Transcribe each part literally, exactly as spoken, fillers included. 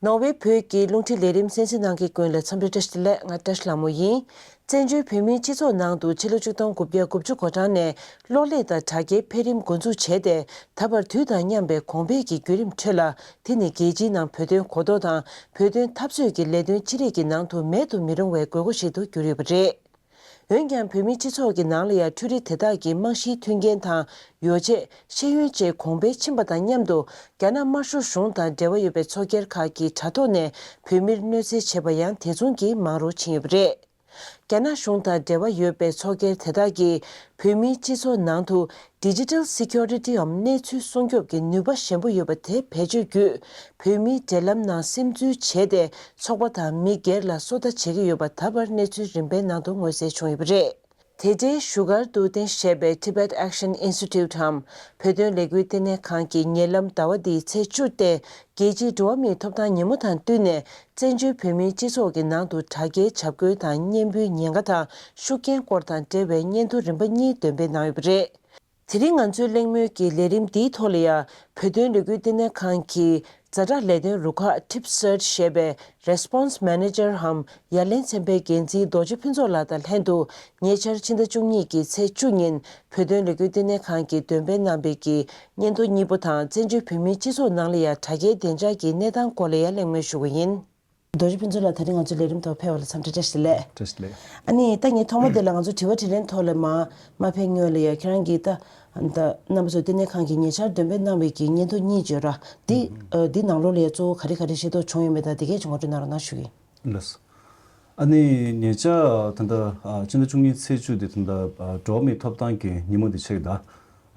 ནོར་ཝེ་བོད་ཀྱི་རླུང་འཕྲིན་ལས་རིམ་གསན་གཟིགས་གནང་མཁན་ཀུན་ལ་འཚམས་འདྲི་བཀྲ་ཤིས་བདེ་ལེགས། ང་བཀྲ་ཤིས་ལྷ་མོ་ཡིན། བཙན་བྱོལ་བོད་མིའི་སྤྱི་ཚོགས་ནང་དུ་ཕྱི་ལོ་ཆིག་སྟོང་དགུ་བརྒྱ་དགུ་བཅུ་གོ་གྲངས་ནས་གློག་ཀླད་དང་དྲ་རྒྱའི་འཕེལ་རིམ་འགོ་འཛུགས་བྱས་ཏེ། ད་བར་དུས་དང་མཉམ་པའི་གོང་འཕེལ་གྱི་བརྒྱུད་རིམ་ཁྲོད་ལ། དེ་ནི་རྒྱལ་སྤྱིའི་ནང་བོད་དོན་གོ་རྟོགས་དང་བོད་དོན་འཐབ་རྩོད་ཀྱི་ལས་དོན་ཅི་རིགས་ཀྱི་ནང་དུ་མེད་དུ་མི་རུང་བའི་དགོས་མཁོ་ཞིག་ཏུ་གྱུར་ཡོད་པ་རེད། འོན་ཀྱང་། བོད་མིའི་སྤྱི་ཚོགས་ཀྱི་ནང་ལ་ཡང་འཕྲུལ་རིག་དེ་དག་གི་རྨང་གཞིའི་མཐུན་རྐྱེན་དང་། ཡོ་བྱད། ཤེས་ཡོན་བཅས་གོང་འཕེལ་ཕྱིན་པ་དང་མཉམ་དུ། རྒྱ་ནག་དམར་ཤོག་གཞུང་དང་འབྲེལ་བ་ཡོད་པའི་ཚོགས་སྒེར་ཁག་གིས་དྲ་ཐོག་ནས་བོད་མིར་གནོད་འཚེ་བྱས་པ་ཡང་དེ་མཚུངས་ཀྱིས་མང་རུ་ཕྱིན་ཡོད་པ་རེད། རྒྱ་ནག་གཞུང་དང་འབྲེལ་བ་ཡོད་པའི་ཚོགས་སྒེར་དེ་དག་གིས། བོད་མིའི་སྤྱི་ཚོགས་ནང་དུ། Digital Security འམ་གནས་ཚུལ་སྲུང་སྐྱོབ་ཀྱི་ནུས་པ་ཞན་པོ་ཡོད་པ་དེ་བེད་སྤྱོད་བརྒྱུད། བོད་མིའི་འབྲེལ་ལམ་ནང་སིམ་འཛུལ་བྱས་ཏེ། ཚོགས་པ་དང་མི་སྒེར་ལ་སོ་ལྟ་བྱེད་ཀྱི་ཡོད་པ་ད་བར་གནས་ཚུལ་རིམ་པའི་ནང་དུ་མངོན་གསལ་བྱུང་ཡོད་པ་རེད། དེ་འབྲེལ་བཞུགས་སྒར་དུ་རྟེན་གཞི་བྱས་པའི་Tibet Action Institute འམ་བོད་དོན་ལས་འགུལ་ལྟེ་གནས་ཁང་གིས་ཉེ་ལམ་ཟླ་བ་འདིའི་ཚེས་བཅུ་སྟེ། རྒྱལ་སྤྱིའི་འགྲོ་བ་མིའི་ཐོབ་ཐང་ཉིན་མོ་དང་བསྟུན་ནས། བཙན་བྱོལ་བོད་མིའི་སྤྱི་ཚོགས་ཀྱི་ནང་དུ་དྲ་རྒྱའི་འཇབ་རྒོལ་དང་། གཉེན་པོའི་ཉེན་ཁ་དང་ཤུགས་རྐྱེན་སྐོར་དང་འབྲེལ་བའི་སྙན་ཐོ་རིམ་པ་གཉིས་འདོན་སྤེལ་གནང་ཡོད་པ་རེད། དེ་རིང་ང་ཚོའི་གླེང་མོལ་གྱི་ལས་རིམ་འདིའི་ཐོག་ལ་ཡང་། བོད་དོན་ལས་འགུལ་ལྟེ་གནས་ཁང་གི་ཛ་དྲག་ལས་དོན་རུ་ཁག་TIPSERT ཞེས་པའི་Response Manager འམ་ཡ་ལན་ཚན་པའི་འགན་འཛིན་རྡོ་རྗེ་ཕུན་ཚོགས་ལགས་དང་ལྷན་དུ། ཉེ་ཆར་ཕྱི་ཟླ་བཅུ་གཉིས་ཀྱི་ཚེས་བཅུ་ཉིན། བོད་དོན་ལས་འགུལ་ལྟེ་གནས་ཁང་གིས་འདོན་སྤེལ་གནང་བའི་གི་སྙན་ཐོ་གཉིས་པོ་དང་། བཙན་བྱོལ་བོད་མིའི་སྤྱི་ཚོགས་ནང་ལ་ཡང་དྲ་རྒྱའི་བདེ་འཇགས་ཀྱི་གནས་སྟངས་སྐོར་ལ་ཡང་གླེང་མོལ་ཞུ་གི་ཡིན། རྡོ་རྗེ་ཕུན་ཚོགས་ལགས། ད་རིང་ང་ཚོའི་ལས་རིམ་ཐོག་ཕེབས་པ་ལ་འཚམས་འདྲི་བཀྲ་ཤིས་བདེ་ལེགས། བཀྲ་ཤིས་བདེ་ལེགས། ཨ་ནི་ད་ངས་ཐོག་མ་དེ་ལ་ང་ཚོ་དྲི་བ་དྲིས་ལན་ཐོག་ལ་མ་མ་ཕེབས་སྔོན་ལ་ཡ། ཁྱེད་རང་གིས་ད་ད་རྣམ་པ་ཚོའི་ལྟེ་གནས་ཁང་གིས་ཉེ་ཆར་འདོན་སྤེལ་གནང་བའི་གི་སྙན་ཐོ་གཉིས་བརྗོད་ར། འདི་ཨ་འདི་ནང་ལོགས་ལ་ཡ་གཙོ་བོ་ག་རེ་ག་རེ་ཤེས་རྟོགས་བྱུང་ཡོད་མེད་དང་། དེ་གས་ཅིག་ངོ་སྤྲོད་གནང་རོགས་གནང་ཞུ་གི་ཡིན། ལགས་སོ། ཨ་ནི་ཉེ་ཆར་ད་ལྟ་ཨ་ཕྱི་ཟླ་བཅུ་གཉིས་ཚེས་བཅུ་འདི་ད་ལྟ་ཨ་འགྲོ་བ་མིའི་ཐོབ་ཐང་གི་ཉིན་མོ་འདི་ཆགས་ཀྱི་ད། ཨ་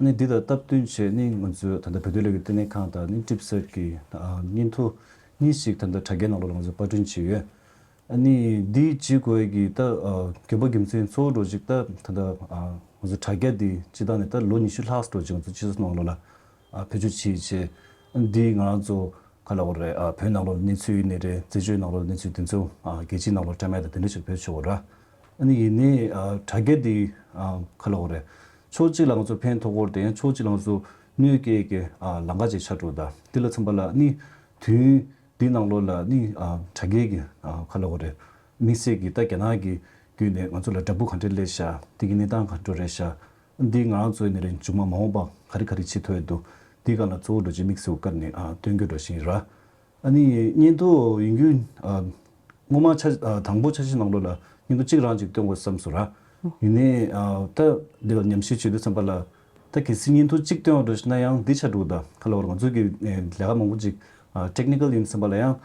ནི་འདི་དང་སྟབས་བསྟུན་བྱས་ནི་ང་ཚོས་ད་ལྟ་བོད་དོན་ལས་འགུལ་ལྟེ་གནས་ཁང་དང་ནི་TIPSERT གི་ཨ་སྙན་ཐོ་གཉིས་ཤིག་ད་ལྟ་དྲ་རྒྱའི་ནང་ལོགས་ལ་ང་ཚོས་པར་སྐྲུན་བྱས་ཡོད། ཨ་ནི་འདི་བྱེད་དགོས་ཀྱི་ད་ཨ་དགོས་པ་རྒྱུ་མཚན་གཙོ་བོ་འདྲ་ཅིག་ད་ད་ལྟ་ཨ་ང་ཚོ་དྲ་རྒྱ་འདི་སྤྱིར་བཏང་ནས་ད་ལོ་ཉི་ཤུ་ལྷག་འདྲ་ཅིག་ང་ཚོ་སྤྱི་ཚོགས་ནང་ལོགས་ལ་ཨ་བེད་སྤྱོད་བྱེད་བྱས། ཨ་ནི་འདི་ང་རང་ཚོ་ག་ལབ་དགོས་རེད། ཨ་བོད་ནང་ལོགས་ལ་གནས་ཚུལ་ཡིན་ནའི་རེད། བཙན་བྱོལ་ནང་ལོགས་ལ་གནས་ཚུལ་དེ་ཚོ་ཨ་རྒྱལ་སྤྱིའི་ནང་ལོགས་ལ་སྤྲད་མེད་དང་དེ་འདྲ་ཞིག་བེད་སྤྱོད་དགོས་ར། ཨ་ནི་ཡིན་ནའི་ཨ་དྲ་རྒྱ་འདི་ཨ་ག་ལབ་དགོས་རེད། ཕྱོགས་གཅིག་ལ་ང་ཚོ་ཕན་ཐོགས་ཀྱི་ཡོད་རེད་དེ། ཡང་ཕྱོགས་གཅིག་ལ་ང་ཚོ་གནོད་སྐྱེལ་གྱི་ཨ་ལམ་ཁ་ཅིག་ཆགས་འགྲོ་གི་ད། འདི་ལ་མཚོན་པ་ལ་ཨ་ནི་དུས་ཡུན་འདི་ནང་ལོགས་ལ་ཨ་ནི་ཨ་དྲ་རྒྱའི་གི་ཨ་ག་ལབ་དགོས་རེད། དམིགས་བསལ་གྱི་ད་རྒྱ་ནག་གི་བརྒྱུད་ནས་ང་ཚོ་ལ་དྲ་འབུ་ག་འདྲ་སླེབས་ཤག་དེ་གི་གནས་སྟངས་ག་འདྲ་རེད་ཤག་འདི་ང་རང་ཚོའི་ནས་རིང་མཇུག་མ་མ་འོངས་པ་ག་རེ་ག་རེ་བྱེད་ཐུབ་ཡོད་འདུག་འདི་སྒང་ལ་གཙོ་བོ་འདྲ་ཅིག་དམིགས་སུ་བཀར་ནས་ཨ་སྟོན་རྒྱུ་འདྲ་ཞིག་ཡིན་ར། ཨ་ནི་སྙན་ཐོ་ཡིན་རྒྱུ་ཨ་སྔོན་མ་ཆ་ཨ་དང་པོ་འཆར་གཞི་ནང་ལོགས་ལ་སྙན་ཐོ་གཅིག་རང་ཅིག་སྟོན་དགོས་བསམ་སོང་ར། ཡིན་ནའི་ཨ་ད་འདི་ལ་ཉམས་ཞིབ་བྱེད་དུས་ཙམ་པ་ལ་ད་གལ་སྲིད་སྙན་ཐོ་གཅིག་སྟོན་པ་འདྲ་ཞིག་ན་ཡང་འདི་ཆགས་འགྲོ་གི་ད། ག་ལབ་དགོས་རེད། ང་ཚོ་གི་ཨ་ལས་ཀ་མང་པོ་ཅིག་ཨ་ཊེག་ནི་ཀལ་ཡིན་ཙམ་པ་ལ་ཡང་།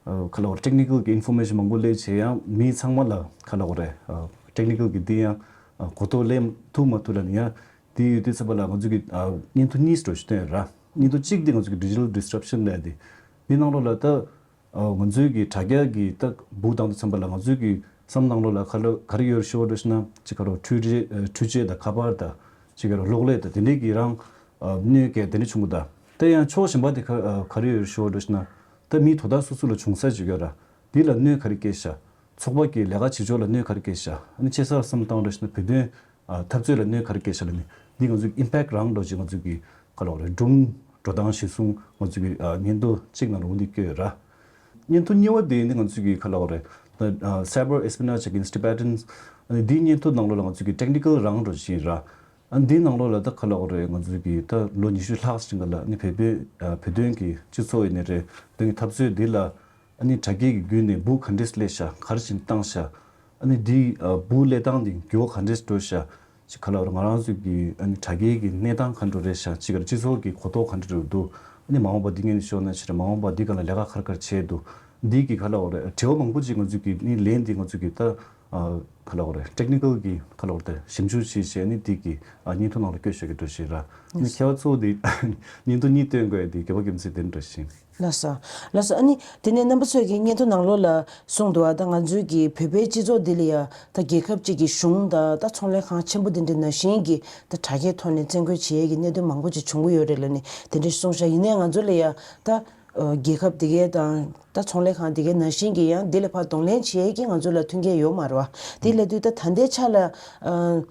ཨ་ག་ལབ་དགོས་རེད། ཊེག་ནི་ཀལ་གྱི་ཨིན་ཕོར་མེ་ཤན་མང་པོ་སླེབས་བྱས་ཡང་མི་ཚང་མ་ལ་ག་ལབ་དགོས་རེད། ཨ་ཊེག་ནི་ཀལ་གྱི་འདི་ཡང་ཨ་གོ་རྟོགས་སླེབས་ཐུབ་མ་ཐུབ་ལབ་ནས་ཡང་འདི་ཡོད་དུས་ཙམ་པ་ལ་ང་ཚོ་གི་ཨ་སྙན་ཐོ་གཉིས་འདྲ་ཞིག་བཏོན་ཡོད་ར། སྙན་ཐོ་གཅིག་འདི་ང་ཚོ་གི་Digital Disruption ལབ་ཡ་འདི། འདི་ནང་ལོགས་ལ་ད་ཨ་ང་ཚོའི་གི་དྲ་རྒྱ་གི་ད་འབུ་བཏང་དུས་ཙམ་པ་ལ་ང་ཚོའི་གི་བསམ་བློ་ནང་ལོགས་ལ་ག་ལ་ག་རེ་ཡོད་ཞུ་བ་འདྲ་ཞིག་ན། ཅིག་ག་རེ་འཕྲུལ་ཆས་ཨ་འཕྲུལ་ཆས་དང་ཁ་པར་དང་། ཅིག་ག་རེ་གློག་ཀླད་དང་དེ་འདྲའི་གི་རང་ཨ་གནོད་སྐྱེལ་དེ་འདྲ་བྱུང་གི་ད། ད་ཡང་ཕྱོགས་གཞན་པ་དེ་ག་ཨ་ག་རེ་ཡོད་ཞུ་བ་འདྲ་ཞིག་ན། ད་མི་དོ་བདག་སོ་སོ་ལ་བྱུང་ས་ཅིག་ཡོད་ར། འདི་ལ་གནོད་ག་རེ་སྐྱེལ་ཤག་ཚོགས་པ་གི་ལས་ཀ་བྱེད་ཕྱོགས་ལ་གནོད་ག་རེ་སྐྱེལ་ཤག་ཨ་ནི་ཆེ་སར་བསམ་བཏང་འདྲ་ཞིག་ན་བོད་དོན་ཨ་འཐབ་རྩོད་ལ་གནོད་ག་རེ་སྐྱེལ་ཤག་ལབ་ནས། འདི་ང་ཚོའི་ཨིམ་པེག་རང་འདྲ་ཅིག་ང་ཚོའི་གི་ག་ལབ་དགོས་རེད། སྒྲུང་འགྲོ་སྟངས་གཞིར་བཟུང་ང་ཚོའི་གི་ཨ་སྙན་ཐོ་གཅིག་ནང་ལ་འོ་འདི་བཀོད་ཡོད་ར། སྙན་ཐོ་གཉིས་པ་དེ་ནི་ང་ཚོའི་གི་ག་ལབ་དགོས་རེད། ད་ཨ་Cyber Espionage Against Tibetans ཨ་ནི་འདིའི་སྙན་ཐོ་ནང་ལོགས་ལ་ང་ཚོའི་གི་ཊེག་ནི་ཀལ་རང་འདྲ་ཅིག་ཡིན་ར། ཨ་འདིའི་ནང་ལོགས་ལ་ད་ག་ལབ་དགོས་རེད། ང་ཚོའི་གི་ད་ལོ་ཉི་ཤུ་ལྷག་ཙམ་སྔོན་ལ་ཨ་ནི་བོད་པའི་ཨ་བོད་དོན་གི་སྤྱི་ཚོགས་ཡིན་ནའི་རེད། བོད་དོན་གི་འཐབ་རྩོད་འདི་ལ་ཨ་ནི་དྲ་རྒྱའི་གི་བརྒྱུད་ནས་འབུ་ག་འདྲས་སླེབས་ཤག་ག་རེ་བྱས་ནས་བཏང་ཤག་ཨ་ནི་འདི་ཨ་འབུ་སླེབས་སྟངས་འདི་འགྱུར་བ་ག་འདྲས་འགྲོ་ཤག་ཅིག་ག་ལབ་དགོས་རེད། ང་རང་ཚོའི་གི་ཨ་ནི་དྲ་རྒྱའི་གི་གནས་སྟངས་ག་འདྲ་རེད་ཤག་ཅིག་ག་རེ་སྤྱི་ཚོགས་ཀྱི་གོ་རྟོགས་ག་འདྲ་རེད་འདུག་ཨ་ནི་མ་འོངས་པ་འདི་ངན་ཤོར་ན་ཕྱིར་མ་འོངས་པ་འདི་སྒང་ལ་ལས་ཀ་ག་རེ་ག་རེ་བྱས་འདུག་འདི་གི་ག་ལབ་དགོས་རེད། དྲི་བ་མང་པོ་ཅིག་ང་ཚོའི་གི་ནི་ལན་འདི་ང་ཚོའི་གི་ད་ཨ་ག་ལབ་དགོས་རེད། ཊེག་ནི་ཀལ་གི་ག་ལབ་དགོས་རེད། ཞིབ་འཇུག་བྱས་བྱས་ནི་འདི་གི་ཨ་སྙན་ཐོ་ནང་ལ་བཀོད་བཞག་གི་འདྲ་ཞིག་ར། ཨ་ནི་མཁས་པ་ཚོ་འདི་སྙན་ཐོ་གཉིས་བཏོན་དགོས་འདི་དགོས་པ་རྒྱུ་མཚན་དེ་འདྲ་ཞིག་ལགས་སོ། ལགས་སོ། ཨ་ནི་དེ་ནས་རྣམ་པ་ཚོས་ཀྱི་སྙན་ཐོ་ནང་ལོགས་ལ་གསུངས་འདུག་ཨ། ད་ང་ཚོའི་གི་བོད་པའི་སྤྱི་ཚོགས་འདི་ལ་ཡ་ད་རྒྱལ་ཁབ་ཅིག་གི་གཞུང་དང་ད་ཚོང་ལས་ཁང་ཆེན་པོ་འདི་འདྲ་ནང་བཞིན་གྱི་ད་དྲ་རྒྱའི་ཐོག་ནས་བཙན་རྒོལ་བྱེད་ཡས་ཀྱི་གནད་དོན་མང་པོ་ཅིག་བྱུང་གི་ཡོད་རེད་ལབ་ནས་དེ་འདྲ་གསུངས་ཤག་ཡིན་ནའི་ང་ཚོ་ལ་ཡ་ད་ཨ་རྒྱལ་ཁབ་དེ་གའི་དང་ད་ཚོང་ལས་ཁང་དེ་གའི་ནང་བཞིན་གྱི་ཡང་འདི་ལ་ཕར་གདོང་ལེན་བྱེད་ཡས་ཀྱི་ང་ཚོ་ལ་མཐུན་རྐྱེན་ཡོད་མ་རེད་བ། དེ་ལབ་དུས་ད་ད་ལྟའི་ཆ་ལ་ཨ།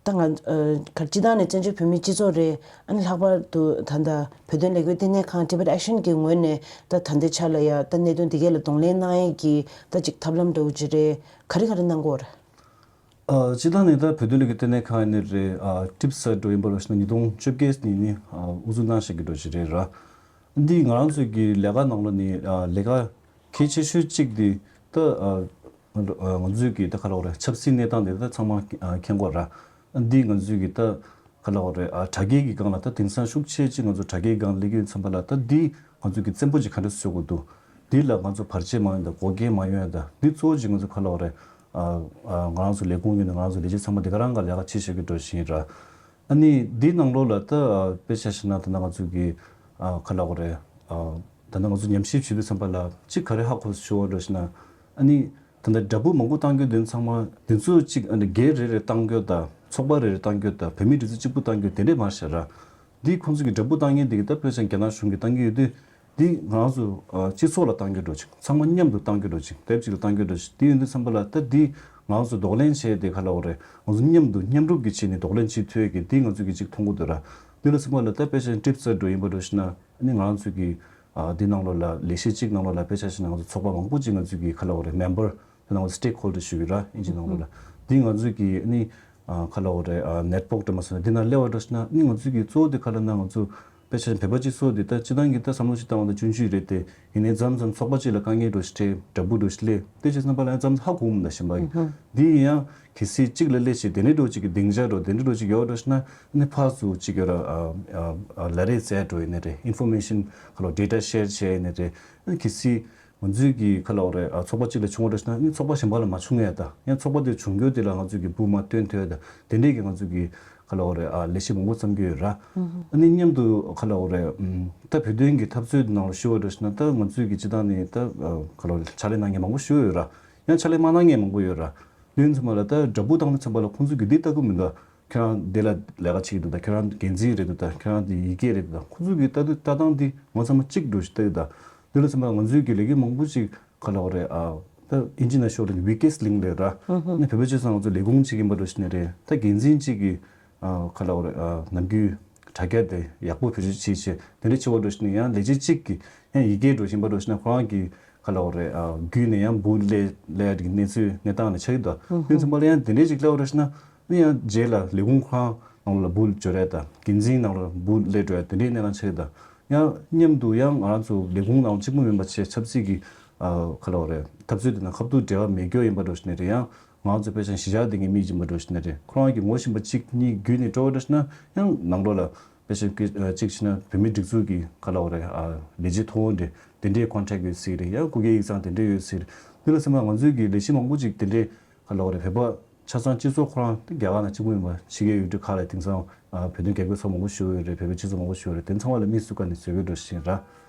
ད་ང་ཨ་ག་སྤྱི་བཏང་ནས་བཙན་བྱོལ་བོད་མིའི་སྤྱི་ཚོགས་རེད། ཨ་ནི་ལྷག་པར་དུ་ད་ལྟ་བོད་དོན་ལས་འགུལ་ལྟེ་གནས་ཁང་Tibet Action གི་ངོས་ནས་ད་ད་ལྟའི་ཆ་ལ་ཡ་ད་གནད་དོན་འདི་གས་ལ་གདོང་ལེན་གནང་ཡས་ཀྱི་ད་ཅིག་ཐབས་ལམ་འདྲ་བོ་ཅིག་རེད། ག་རེ་ག་རེ་གནང་གི་ཡོད་རེད། ཨ་སྤྱི་བཏང་ནས་ད་བོད་དོན་ལས་འགུལ་ལྟེ་གནས་ཁང་ཡིན་ནི་རེད། ཨ་ཊིབ་སི་འདྲ་བོ་ཡིན་པ་རེད་ཟེར་ན་ཉིས་སྟོང་བཅོ་བརྒྱད་ནས་ནི་ཨ་དབུ་འཛུགས་གནང་བཞག་གི་འདྲ་བོ་ཅིག་རེད་ར། འདི་ང་རང་ཚོའི་གི་ལས་ཀ་ནང་ལ་ནི་ཨ་ལས་ཀ་གལ་ཆེ་ཤོས་གཅིག་འདི་ད་ཨ་ང་ཚོའི་གི་ད་ག་ལབ་དགོས་རེད། ཆབ་སྲིད་གནས་སྟངས་འདི་ད་ཚང་མ་ཨ་མཁྱེན་གྱི་ཡོད་ར། འདི་ང་ཚོའི་གི་ད་ག་ལབ་དགོས་རེད། ཨ་དྲ་རྒྱའི་གི་སྒང་ལ་ད་དེང་སང་ཤུགས་ཆེ་ཅིག་ང་ཚོ་དྲ་རྒྱའི་སྒང་སླེབས་ཀྱི་ཡོད་ཙམ་པ་ལ། ད་འདི་ང་ཚོའི་གི་བཙན་པོ་ཅིག་ག་འདྲ་བཟོ་དགོས་འདུག་འདི་ལ་ང་ཚོ་བར་ཆད་མ་ཡོང་དང་འགོག་རྐྱེན་མ་ཡོང་ཡ་དང་འདི་གཙོ་བོ་ཅིག་ང་ཚོ་ག་ལབ་དགོས་རེད། ཨ་ཨ་ང་རང་ཚོ་ལས་ཁུངས་ཡིན་ན་ང་རང་ཚོ་ལས་བྱེད་ཚང་མ་འདི་ག་རང་ག་ལས་ཀ་བྱེད་བཞག་གི་འདྲ་བོ་ཞིག་ཡིན་ར། ཨ་ནི་འདི་ནང་ལོགས་ལ་ད་ཨ་དཔེ་ཆ་བཞག་ན་ད་ང་ཚོའི་གི་ཨ་ག་ལབ་དགོས་རེད། ཨ་ད་ལྟ་ང་ཚོ་ཉམས་ཞིབ་བྱེད་དུས་ཙམ་པ་ལ་གཅིག་ག་རེ་ཧ་གོ་ཞུ་བ་འདྲ་བོ་ཞིག་ན། ཨ་ནི་ད་ལྟ་དྲ་འབུ་མང་པོ་བཏང་རྒྱུ་དེ་ཚང་མ་དེ་ཚོ་གཅིག་ཨ་ནི་སྒེར་རེ་རེ་བཏང་རྒྱུ་དང་ཚོགས་པ་རེ་རེ་བཏང་རྒྱུ་དང་བོད་མིའི་སྒྲིག་འཛུགས་གཅིག་པུ་བཏང་རྒྱུ་དེ་འདྲས་མ་རེད་ཤག་ར། འདི་ཁོང་ཚོ་གི་དྲ་འབུ་བཏང་མཁན་དེ་གི་ད་དཔེ་ཆ་རྒྱ་ནག་གཞུང་གིས་བཏང་གི་ཡོད་དུས། འདི་ང་རང་ཚོ་ཨ་སྤྱི་ཚོགས་ལ་བཏང་རྒྱུ་འདྲ་བོ་ཅིག་ཚང་མ་མཉམ་དུ་བཏང་རྒྱུ་འདྲ་བོ་ཅིག་དེབ་ཅིག་ལ་བཏང་རྒྱུ་འདྲ་བོ་ཅིག་དེ་ཡིན་དུས་ཙམ་པ་ལ་ད་འདི་ང་རང་ཚོ་གདོང་ལེན་བྱས་ཏེ་ག་ལབ་དགོས་རེད། ང་ཚོ་མཉམ་དུ་མཉམ་རུབ་ཀྱི་བྱས་ནས་གདོང་ལེན་བྱེད་ཐུབ་ཡས་ཀྱི་འདི་ང་ཚོ་གི་ཅིག་མཐོང་གི་འདུག་ར། འདི་ལ་སོང་བ་ལ་ད་དཔེ་ཆ་ཊིབ་སི་འདྲ་བོ་ཡིན་པ་འདྲ་བོ་ཞིག་ན། ཨ་ནི་ང་རང་ཚོ་གི་ཨ་འདི་ནང་ལོགས་ལ་ལས་གཞི་གཅིག་ནང་ལོགས་ལ་དཔེ་ཆ་བཞག་ན་ང་ཚོ་ཚོགས་པ་མང་པོ་ཅིག་ང་ཚོ་གི་ག་ལབ་དགོས་རེད། མེམ་བར་དེ་ནང་ལ་སི་ཊེག་ཧོལ་ཌར་ཞུ་གི་ར། ཨིན་ཇི་ནང་ལོགས་ལ་འདི་ང་ཚོ་གི་ཨ་ནི་ཨ་ག་ལབ་དགོས་རེད། ཨ་ནེཊ་ཝོག་འདྲ་མ་སོང་ན་འདི་ནང་སླེབས་པ་འདྲ་ཞིག་ན། ཨ་ནི་ང་ཚོ་གི་གཙོ་བོ་དེ་ག་ལབ་ན་ང་ཚོ་དཔེ་ཆ་བོད་པ་སྤྱི་ཚོགས་འདི་ད་སྤྱི་བཏང་གི་ད་བསམ་བློ་ཞིག་བཏང་བ་ད་ཆུང་ཆུང་རེད་དེ། ཡིན་ནའི་མཚམས་མཚམས་ཚོགས་པ་གཅིག་ལ་དཀའ་ངལ་འདྲ་བོ་ཞིག་འཕྲད། དྲ་འབུ་འདྲ་བོ་ཞིག་སླེབས་དེ་བྱས་ཙམ་པ་ལ་མཚམས་ཧ་གོ་མི་འདུག་གཞན་པ་ཡིན། འདི་ཡིན་ཡང་གལ་སྲིད་གཅིག་ལ་སླེབས་ཤིག་དེ་འདྲའི་འདྲ་བོ་ཅིག་གི་སྡིངས་ཆ་འདྲ་བོ་དེ་འདྲའི་འདྲ་བོ་ཅིག་ཡོད་འདྲ་ཞིག་ན། ཨ་ནི་ཕར་ཚུར་གཅིག་ཡོད་ར། ཨ་ཨ་ལ་རེ་བཙལ་འགྲོ་ཡིན་ནའི་རེད། ཨིན་ཕོར་མེ་ཤན་ག་ལབ་ཌེ་ཊ་ཤེར་བྱས་ཡིན་ནའི་རེད། ཨ་ནི་གལ་སྲིད་ང་ཚོའི་གི་ག་ལབ་དགོས་རེད། ཨ་ཚོགས་པ་གཅིག་ལ་བྱུང་བ་འདྲ་ཞིག་ན་ཨ་ནི་ཚོགས་པ་གཞན་པ་ལ་མ་བྱུང་ཡ་དང་། ཡང་ཚོགས་པ་དེ་བྱུང་རྒྱུ་དེ་ལ་ང་ཚོས་ཀྱི་འབུ་མ་བཏོན་ཐུབ་ཡ་དང་དེ་འདྲས་ཀྱི་ང་ཚོས་ཀྱི་ག་ལབ་དགོས་རེད། ཨ་ལས་གཞི་མང་པོ་བརྩམས་ཀྱི་ཡོད་ར། ཨ་ནི་མཉམ་དུ་ག་ལབ་དགོས་རེད། ཨམ་ད་བོད་དོན་གྱི་འཐབ་རྩོད་ནང་ལ་ཞུ་བ་འདྲ་ཞིག་ན་ད་ང་ཚོས་ཀྱི་སྤྱི་བཏང་ནས་ད་ཨ་ག་ལབ་དགོས་རེད། ཕྱག་ལས་གནང་མཁན་མང་པོ་ཞིག་ཡོད་ར། ཡང་ཕྱག་ལས་མ་གནང་མཁན་མང་པོ་ཡོད་ར། དེ་ཡིན་ཙམ་པ་ལ་ད་དྲ་འབུ་བཏང་དུས་ཙམ་པ་ལ་ཁོང་ཚོས་ཀྱི་འདི་ལྟ་གི་མི་འདུག་ཁྱེད་རང་འདི་ལ་ལས་ཀ་བྱེད་ཀྱི་འདུག་ད་ཁྱེད་རང་འགན་འཛིན་རེད་འདུག་ད་ཁྱེད་རང་འདི་ཡི་གེ་རེད་འདུག་ད་ཁོང་ཚོས་ཀྱི་ལྟ་དུས་ལྟ་སྟངས་འདི་ང་ཚང་མ་གཅིག་འདྲ་ཞིག་ལྟ་གི་འདུག་འདི་ལ་མཚོན་པ་ང་ཚོའི་གི་ལས་འགུལ་མང་པོ་ཅིག་ག་ལབ་དགོས་རེད། ཨ་ད་ཨིན་ཇི་ནང་ཤོར་ལ་ཝི་ཀེ་སི་ལིང་ལབ་ར། ཨ་ནི་བོད་པའི་སྤྱི་ཚོགས་ང་ཚོ་ལས་ཁུངས་གཅིག་ཡིན་པ་འདྲ་ཞིག་ནས་རེད། ད་འགན་འཛིན་གཅིག་གིས་ཨ་ག་ལབ་དགོས་རེད། ཨ་ནམ་རྒྱུན་དྲ་རྒྱ་དེ་ཡག་པོ་བེད་སྤྱོད་བྱེད་བྱེད་དེ་འདྲ་བྱེད་པ་འདྲ་ཞིག་ནས་ཡང་ལས་བྱེད་གཅིག་གིས་ཡང་ཡི་གེ་འདྲ་ཞིག་ཡིན་པ་འདྲ་ཞིག་ན་ཁོ་རང་གི་ག་ལབ་དགོས་རེད། ཨ་བརྒྱུད་ནས་ཡང་འབུ་སླེབས་སླེབས་ཡ་གི་གནས་ཚུལ་གནས་སྟངས་ལ་ཆགས་ཀྱི་འདུག་དེ་ཚོ་མ་ལ་ཡང་དེ་འདྲས་ཅིག་སླེབས་པ་འདྲ་ཞིག་ན། ཨ་ནི་ཡང་རྗེས་ལ་ལས་ཁུངས་ཁོ་རང་ནང་ལ་འབུ་འབྱོར་ཡ་དང་འགན་འཛིན་ནང་ལ་འབུ་སླེབས་འགྲོ་ཡ་དེ་འདྲའི་གནས་སྟངས་ཆགས་ཀྱི་འདུག་ཡང་མཉམ་དུ་ཡང་ང་རང་ཚོ་ལས་ཁུངས་ནང་གཅིག་པུ་མིན་པ་བྱས་ཆབ་སྲིད་ཀྱི་ཨ་ག་ལབ་དགོས་རེད། འཐབ་རྩོད་དེ་ནང་ཁ་ཐུག་འབྲེལ་བ་མེད་རྒྱུ་ཡིན་པ་འདྲ་ཞིག་ནས་རེད། ཡང་ང་རང་ཚོ་དཔེ་ཆ་གཞིས་ཆགས་དེ་གའི་མི་ཡིན་པ་འདྲ་ཞིག་ནས་རེད། ཁོ་རང་གི་ངོ་ཤེས་པ་གཅིག་གཉིས་བརྒྱུད་ནས་འགྲོ་བ་འདྲ་ཞིག་ན་ཡང་ནང་ལོགས་ལ་དཔེ་ཆ་གཅིག་བྱས་ན་བོད་མིའི་སྒྲིག་འཛུགས་ཀྱི་ག་ལབ་དགོས་རེད། ཨ་ལས་བྱེད་མཐོ་བོ་འདྲ་དེ་འདྲའི་ཀོན་ཊེག་ཡོད་སྲིད་རེད། ཡང་སྐུ་སྒེར་ཡིག་ཚང་དེ་འདྲ་ཡོད་སྲིད་རེད། འདི་ལ་མཚོན་པ་ང་ཚོའི་གི་ལས་གཞི་མང་པོ་ཅིག་དེ་འདྲའི་ག་ལབ་དགོས་རེད། བོད་པ་ཆ་ཚང་སྤྱི་ཚོགས་ཁོ་རང་དེ་རྒྱ་གར་ནང་གཅིག་པུ་མིན་པ་ཕྱི་རྒྱལ་ཡུལ་གྲུ་ཁག་ལ་དེང་སང་ཨ་བོད་དོན་རྒྱབ་སྐྱོར་ཚོགས་མང་པོ་ཞིག་ཡོད་རེད། བོད་པའི་སྤྱི་ཚོགས་མང་པོ་ཞིག་ཡོད་རེད། དེ་ཚང་མ་ལ་དམིགས་སུ་བཀར་ནས་བཟོས་ཡོད་འགྲོ་ཞིག་ར།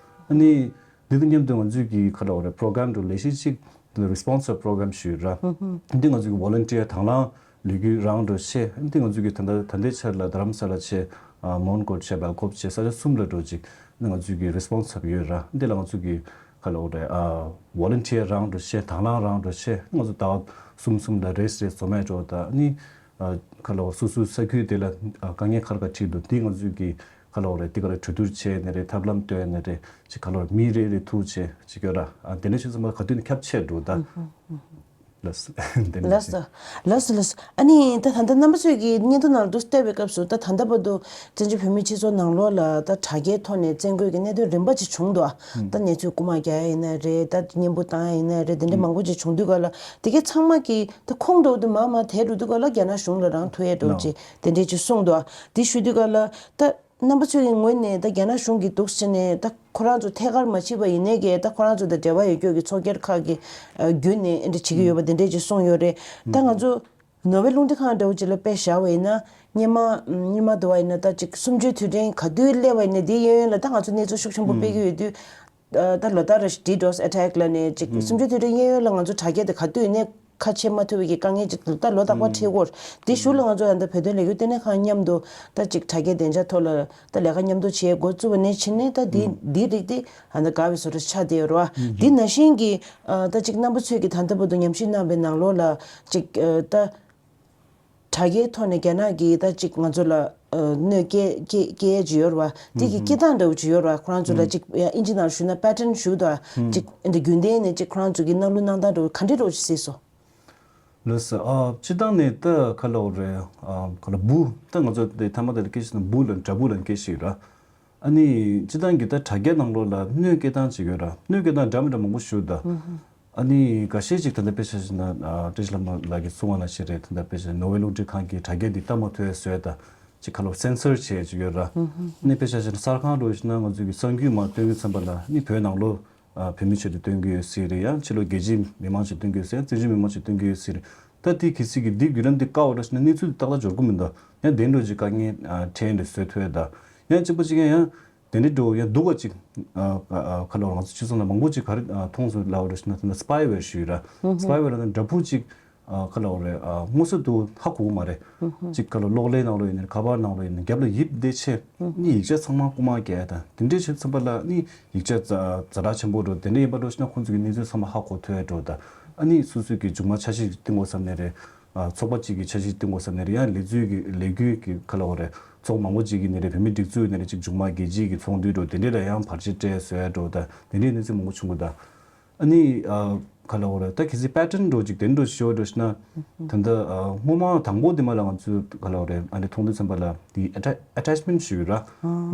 ཨ་ནི་འདི་དང་མཉམ་དུ་ང་ཚོའི་གི་ག་ལབ་དགོས་རེད། པོ་རོ་གྷ་རམ་འདྲ་ལས་གཞི་གཅིག་དེ་ལ་རི་སི་པོན་སར་པོ་རོ་གྷ་རམ་ཞུ་ཡོད་ར། འདི་ང་ཚོའི་གི་ཝོ་ལན་ཊི་ཡར་དང་བླངས་ལས་འགུལ་རང་འདྲ་བྱས། འདི་ང་ཚོའི་གི་ད་ལྟ་ད་ལྟའི་ཆར་ལ་རྡ་རམ་ས་ལ་བྱས། ཨ་མོན་གྷོ་བྱས། སྦེལ་ཀོབ་བྱས། ས་ཆ་གསུམ་ལ་འགྲོ་ཅིག་ནི་ང་ཚོའི་གི་རི་སི་པོན་སར་ཡོད་ར། འདི་ལ་ང་ཚོའི་གི་ག་ལབ་དགོས་རེད། ཨ་ཝོ་ལན་ཊི་ཡར་རང་འདྲ་བྱས། དང་བླངས་རང་འདྲ་བྱས། ང་ཚོ་ཟླ་བ་གསུམ་གསུམ་ལ་རེས་རེས་འཛོམས་ཡས་འགྲོ། ད་ནི་ཨ་ག་ལབ་དགོས་རེད། སོ་སོའི་ས་ཁུལ་དེ་ལ་ཨ་དཀའ་ངལ་ག་རེ་ག་རེ་འཕྲད་འདུག་འདི་ང་ཚོའི་གི་ག་ལབ་དགོས་རེད། འདི་ག་ལ་གྲོས་བསྡུར་བྱས་ནས་རེད། ཐབས་ལམ་བཏོན་ནས་རེད། ཅིག་ག་ལབ་དགོས་རེད། མི་རེ་རེ་ཐུག་བྱས་ཅིག་ཡོད་ར། ཨ་དེ་འདྲ་བྱས་ཙང་མ་ག་དུས་ནས་ཁྱབ་ཆེ་འགྲོ་ད། ལགས་སོ། དེ་འདྲ་ལགས་བྱས། སོ། ལགས་སོ་ལགས་སོ། ཨ་ནི་ད་ད་ལྟ་རྣམ་པ་ཚོས་ཀྱི་སྙན་ཐོ་ནང་ལ་འདུག་སེ་བལྟས་པའི་སྐབས་སུ་ད་ད་ལྟ་བར་དུ་བཙན་བྱོལ་བོད་མིའི་སྤྱི་ཚོགས་ནང་ལོགས་ལ་ད་དྲ་རྒྱའི་ཐོག་ནས་བཙན་རྒོལ་གྱི་གནད་དོན་རིམ་པ་ཅིག་བྱུང་འདུག་ད་གནས་ཚུལ་རྐུ་མ་རྒྱག་ཡ་ཡིན་ན་རེད། ད་གཉེན་པོ་བཏང་ཡ་ཡིན་ན་རེད། དེ་འདྲ་མང་པོ་ཅིག་བྱུང་དུས་ག་ལ་དེ་གའི་ཚང་མ་གི་ད་ཁོང་འདྲ་བོ་དེ་མར་མར་དེད་འགྲོ་དུས་ག་ལ་རྒྱ་ནག་གཞུང་ལ་རང་ཐུག་ཡ་འདྲ་བོ་ཅིག་དེ་འདྲས་ཅིག་གསུངས་འདུག་དེ་ཞུ་དུས་ག་ལ་ད། རྣམ་པ་ཚོའི་ངོས་ནས་ད་རྒྱ་ནག་གཞུང་གིས་འདུག་ཟེར་ནས་ད་ཁོ་རང་ཚོ་ཐད་ཀར་མ་ཕྱིན་པ་ཡིན་ནའི་གི་ད་ཁོ་རང་ཚོ་དང་འབྲེལ་བ་ཡོད་རྒྱུ་གི་ཚོགས་སྒེར་ཁག་གི་བརྒྱུད་ནས་འདི་འདྲ་བྱེད་ཀྱི་ཡོད་པ་དེ་འདྲས་ཅིག་གསུངས་ཡོད་རེད། ད་ང་ཚོ་ནོར་ཝེ་རླུང་འཕྲིན་ཁང་འདྲ་བོ་ཅིག་ལ་དཔེ་བཞག་པ་ཡིན་ན་སྔོན་མ་སྔོན་མ་འདྲ་བ་ཡིན་ན་ད་ཅིག་གསུམ་བཅུའི་དུས་དྲན་ག་དུས་སླེབས་པ་ཡིན་ན་དེའི་གཡས་གཡོན་ལ་ད་ང་ཚོ་གནས་ཚུལ་ཤུགས་ཆེན་པོ་སྤེལ་གྱི་ཡོད་དུས། ད་ལོ་ལྟར་རེ་བཞིན་ཌི་ཌོ་སི་ཨེ་ཊེག་ལབ་ནས་ཅིག་གསུམ་བཅུའི་དུས་དྲན་གཡས་གཡོན་ལ་ང་ཚོ་དྲ་རྒྱ་དེ་ག་དུས་ནས་ཁ་ཕྱེ་མ་ཐུབ་པའི་གི་དཀའ་ངལ་ཅིག་ད་ལོ་རྟག་པར་འཕྲད་ཀྱི་ཡོད་རེད། དེ་གཞུག་ལ་ང་ཚོ་ད་ལྟ་བོད་དོན་ལས་འགུལ་ལྟེ་གནས་ཁང་མཉམ་དུ་ད་ཅིག་དྲ་རྒྱའི་བདེ་འཇགས་ཐོག་ལ་ད་ལས་ཀ་མཉམ་དུ་བྱེད་འགོ་བཙུགས་པ་ནས་བྱས་ནས་ད་འདི་འདིའི་རིགས་དེ་ད་ལྟ་དགའ་བའི་བཟོ་འདྲ་ཆགས་བསྡད་ཡོད་རེད་བ། འདི་ནང་བཞིན་གྱི་ད་ཅིག་རྣམ་པ་ཚོས་ཀྱི་ད་ལྟ་བར་དུ་ཉམས་ཞིབ་གནང་བའི་ནང་ལོགས་ལ་ཅིག་ད། དྲ་རྒྱའི་ཐོག་ནས་རྒྱ་ནག་གིས་ད་ཅིག་ང་ཚོ་ལ་ཨ་གནོད་སྐྱེལ་སྐྱེལ་སྐྱེལ་ཡས་ཅིག་ཡོད་རེད་བ། དེ་གི་སྐྱེལ་སྟངས་འདྲ་བོ་ཅིག་ཡོད་རེད་བ། ཁོ་རང་ཚོ་ལ་ཅིག་ཨིན་ཇི་ནང་ཞུས་ན་པེ་ཊན་ཞུ་དང་ཅིག་འདི་རྒྱུན་ལྡན་ནས་ཅིག་ཁོ་རང་ཚོ་གི་གནམ་ལོ་གནང་སྟངས་འདྲ་བོ་ག་འདྲ་འདྲ་བོ་ཅིག་གཟིགས་སོང་། ལགས་སོ། ཨ་སྤྱིར་བཏང་ནས་ད་ག་ལབ་དགོས་རེད། ཨ་ག་ལབ་འབུ་ད་ང་ཚོ་དེ་ཐ་མ་དེ་ལ་སྐད་ཆ་ན་འབུ་ལ་འདྲ་འབུ་ལ་སྐད་ཆ་ཡོད་ར། ཨ་ནི་སྤྱིར་བཏང་གི་ད་དྲ་རྒྱ་ནང་ལོགས་ལ་གནོད་སྐྱེལ་སྟངས་ཅིག་ཡོད་ར། གནོད་སྐྱེལ་སྟངས་འདྲ་མི་འདྲ་མང་པོ་ཞིག་ད། ཨ་ནི་འགའ་ཤས་ཅིག་ད་ལྟ་དཔེ་ཆ་བཞག་ན་ཨ་བཀྲ་ཤིས་ལྷ་མོ་ལགས་ཀྱིས་གསུངས་པ་ནང་བཞིན་རེད། ད་ལྟ་དཔེ་ཆ་ནོར་ཝེ་རླུང་འཕྲིན་ཁང་གིས་དྲ་རྒྱ་འདི་ལྟ་མ་ཐུབ་པའི་བཟོས་ད་ཅིག་ག་ལབ་སེན་སར་བྱས་ཅིག་ཡོད་ར། ཨ་ནི་དཔེ་ཆ་བཞག་ན་གསར་ཁང་འདྲ་བོ་ཞིག་ན་ང་ཚོ་གི་གསར་འགྱུར་མར་སྟོན་གྱི་ཚན་པ་ལ་ཨ་ནི་བོད་ནང་ལོགས་ཨ་བོད་མི་ཆེད་དུ་སྟོན་གྱི་ཡོད་སྲིད་རེད། ཡང་ཕྱི་ལོགས་རྒྱལ་སྤྱིའི་མི་མང་ཆེད་སྟོན་གྱི་ཡོད་སྲིད། ཡང་བཙན་བྱོལ་མི་མང་ཆེད་སྟོན་གྱི་ཡོད་སྲིད་རེད། ད་དེ་གལ་སྲིད་ཀྱི་འདི་བརྒྱུད་ལམ་འདི་བཀག་པ་འདྲ་ཞིག་ན་གནས་ཚུལ་འདི་ཏག་ཏག་འབྱོར་གྱི་མི་འདུག་ཡང་དེ་འདྲ་ཅིག་དཀའ་ངལ་ཨ་འཕྲད་འདྲ་བཟོ་ཐུབ་ཡ་ད། ཡང་གཅིག་པ་གཅིག་ཡང་ཡང་དེ་འདྲའི་འགྲོ་ཡང་སྡུག་པ་ཅིག་ཨ་ཨ་ཁ་ལོ་ང་ཚོ་སྤྱི་ཚོགས་ནང་མང་པོ་ཅིག་ག་རེ་ཨ་མཐོང་སོང་ལབ་པ་འདྲ་ཞིག་ན་ད་ལྟ་སི་པའི་ཝེར་ཞུས་ར། སི་པའི་ཝེར་ལ་ན་འདྲ་ཕུག་ཅིག་ཨ་ཁ་ལོ་རེད། ཨ་དངོས་སུ་དུ་ཧ་གོ་གི་མ་རེད། ཅིག་ཁ་ལོ་གློག་ཀླད་ནང་ལོགས་ཡིན་ནའི་ཁ་པར་ནང་ལོགས་ཡིན་ནའི་རྒྱབ་ལ་ཡིབ་བསྡད་ཆེ་ནི་ཡིག་ཆ་ཚང་མ་རྐུ་མ་རྒྱག་ཡ་དང་དེ་འདྲའི་བྱེད་ཚུན་པ་ལ་ནི་ཡིག་ཆ་ཛ་ཛ་དྲག་ཆེན་པོ་འགྲོ་དེ་འདྲ་ཡིན་པ་འགྲོ་ཞིག་ན་ཁོང་ཚོ་གི་གནས་ཚུལ་ཚང་མ་ཧ་གོ་ཐུབ་ཡ་འགྲོ་དང་ཨ་ནི་སོ་སོའི་གི་མཇུག་མ་འཆར་གཞི་བཏིང་དགོས་བསམ་ནའི་རེད། ཨ་ཚོགས་པ་གཅིག་གི་འཆར་གཞི་བཏིང་དགོས་བསམ་ནའི་རེད། ཡང་ལས་འཛུལ་གི་ལས་འགུལ་གི་ཁ་ལ་བ་རེད། ཚོགས་མང་པོ་གཅིག་གི་ནའི་རེད། བོད་མི་སྒྲིག་འཛུགས་ནའི་རེད། གཅིག་མཇུག་མ་རྒྱལ་སྤྱིའི་གི་ཚོགས་འདུའི་འགྲོ་དེ་འདྲས་ལ་ཡང་བར་ཆད་སྤྲད་བཟོ་ཡ་འགྲོ་དང་དེ་འདྲས་གནས་ཚུལ་མང་པོ་བྱུང་གི་དང་། ཨ་ནི་ཨ་ཁ་ལ་བ་རེད། ད་གལ་སྲིད་པེ་ཊན་འགྲོ་གཅིག་དེ་འགྲོ་ཞོ་འགྲོ་ཞིག་ན་ད་ལྟ་ཨ་སྔོན་མ་དང་པོ་དེ་མ་ལ་ང་ཚོས་ཁ་ལ་བ་རེད། ཨ་ནི་མཐོང་དུས་ཙམ་པ་ལ་དེ་ཨེ་ཊེ་ཨེ་ཊེཆ་མེན་ཊི་ཞུ་གི་ར། ཨ་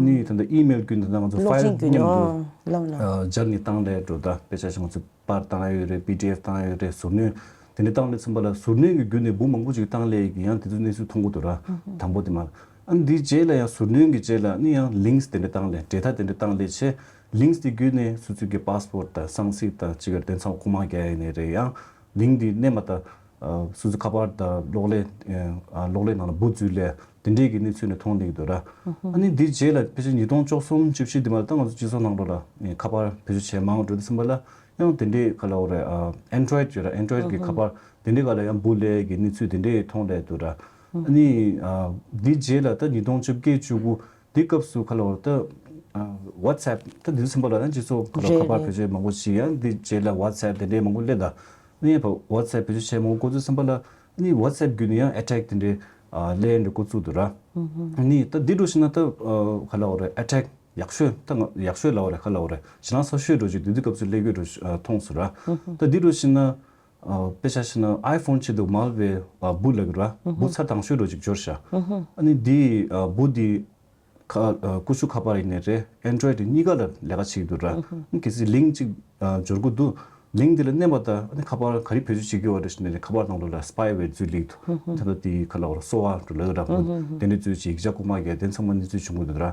ནི་ད་ལྟ་ཨི་མེལ་བརྒྱུད་ད་ལྟ་ང་ཚོ་གློག་ཕའིལ་ཆེན་བརྒྱུད་མཉམ་དུ་ཨ་ལབ་ན་ཨ་སྦྱར་ནས་བཏང་ལས་འགྲོ་ད་དཔེ་ཆ་ཞིག་ང་ཚོ་པར་བཏང་ཡ་ཡོད་རེད། པི་ཌི་ཨེཕ་བཏང་ཡ་ཡོད་རེད། ཟུར་སྣོན་དེ་འདྲ་བཏང་ལས་ཚུན་པ་ལ་ཟུར་སྣོན་གྱི་བརྒྱུད་ནས་འབུ་མང་པོ་ཅིག་བཏང་ལས་ཀྱི་ཡང་དེ་ཚོ་གནས་ཚུལ་མཐོང་གི་འདུག་ར། དང་པོ་དེ་མ་ཨ་ནི་འདིའི་རྗེས་ལ་ཡང་ཟུར་སྣོན་གྱི་རྗེས་ལ་ནི་ཡང་ལིངས་དེ་འདྲ་བཏང་ལས་འབྲེལ་ཐག་དེ་འདྲ་བཏང་ལས་བྱས་ལིངས་དེ་བརྒྱུད་ནས་སོ་སོའི་གི་པ་སི་པོར་ཊི་དང་གསང་ཚིག་དང་ཅིག་ག་དེ་ཚང་རྐུ་མ་རྒྱག་ཡ་ནས་རེད། ཡང་ལིངས་དེ་མནན་པ་དང་སོ་སོའི་ཁ་པར་དང་གློག་ཀླད་གློག་ཀླད་ནང་ལ་འབུ་འཛུལ་ལས། དེ་འདྲའི་གི་གནས་ཚུལ་ནས་མཐོང་བསྡད་ཀྱི་འདུག་ར། ཨ་ནི་འདིའི་རྗེས་ལ་ཕལ་ཆེར་ཉིས་སྟོང་བཅུ་གསུམ་བཅུ་བཞི་འདི་མ་ལ་ད་ང་ཚོ་སྤྱི་ཚོགས་ནང་ལོགས་ལ་ཁ་པར་བེད་སྤྱོད་བྱས་མང་འགྲོ་དུས་ཙམ་པ་ལ་ཡང་དེ་འདྲའི་ག་ལ་འོ་རེད། ཨེན་ཌོ་རོ་ཡིཌ་ཡོད་ར། ཨེན་ཌོ་རོ་ཡིཌ་གི་ཁ་པར་དེ་འདྲའི་ག་ལ་ཡང་འབུ་ལས་ཀྱི་གནས་ཚུལ་དེ་འདྲའི་མཐོང་བསྡད་འདུག་ར། ཨ་ནི་འདིའི་རྗེས་ལ་ད་ཉིས་སྟོང་བཅོ་བརྒྱད་བཅུ་དགུ་འདི་སྐབས་སུ་ག་ལ་འོ་རེད། ད་ཝ་ཊི་སི་ཨེཕ་ད་འདི་ཚོ་ཚན་པ་ལ་ཡང་སྤྱི་ཚོགས་ག་ལ་རེད་ཁ་པར་རེད། བེད་སྤྱོད་མང་པོ་ཞིག་ཡང་འདིའི་རྗེས་ལ་ཝ་ཊི་སི་ཨེཕ་དེ་འདྲའི་མང་པོ་སླེབས་ད། ཨ་ནི་ཝ་ཊི་སི་ཨེཕ་བེད་སྤྱོད་བྱས་མང་པོ་འགོ་ཚུགས་ཙམ་པ་ལ། ཨ་ནི་ཝ་ཊི་སི་ཨེཕ་བརྒྱུད་ནས་ཡང་ཨེ་ཊེག་དེ་འདྲའི་ཨ་ལས་འདྲ་འགོ་བཙུགས་འདུག་ར། ཨ་ནི་ད་འདི་འདྲ་ཞིག་ན་ད་ཨ་ག་ལ་འོ་རེད། ཨེ་ཊེག་ཡག་ཤོས་ད་ང་ཡག་ཤོས་ལ་འོ་རེད། ག་ལ་འོ་རེད། ཞེ་དྲག་སོ་ཤོས་འདྲ་ཅིག་དེ་དུས་སྐབས་སུ་སླེབས་ཡོད་འདྲ་ཞིག་ཨ་མཐོང་སོང་ར། ད་འདི་འདྲ་ཞིག་ན་ཨ་དཔེ་ཆ་བཞག་ན་ཨའི་ཕོན་ཆེད་དུ་མར་བའི་ཨ་འབུ་ལབ་ཀྱི་ར། འབུ་ཚར་དང་ཤོས་འདྲ་ཅིག་འབྱོར་ཤག་ཨ་ནི་འདི་ཨ་འབུ་འདི་ཁ་ཨ་ཀུ་ཤུ་ཁ་པར་ཡིན་ནའི་རེད། ཨེན་ཌོ་རོ་ཡིཌ་གཉིས་ཀ་ལ་ལས་ཀ་བྱེད་ཀྱི་འདུག་ར། ཨ་ནི་གལ་སྲིད་ལིངས་གཅིག་ཨ་འབྱོར་གྱི་འདུག་ལིངས་འདི་ལ་མནན་པ་དང་ཨ་ནི་ཁ་པར་ག་རེ་བེད་སྤྱོད་བྱེད་ཀྱི་ཡོད་རེད་ཟེར་ནས་ཁ་པར་ནང་ལོགས་ལ་སི་པའི་ཝེར་འཛུལ་སླེབས་འདུག་ད་ལྟ་དེ་ག་ལ་བར་སོ་བ་འགྲོ་ལོས་ར། དེ་འདྲ་འཛུལ་བྱས་ཡིག་ཆ་རྐུ་མ་རྒྱག་དེ་ཚང་མ་གནས་ཚུལ་བྱུང་གི་འདུག་ར།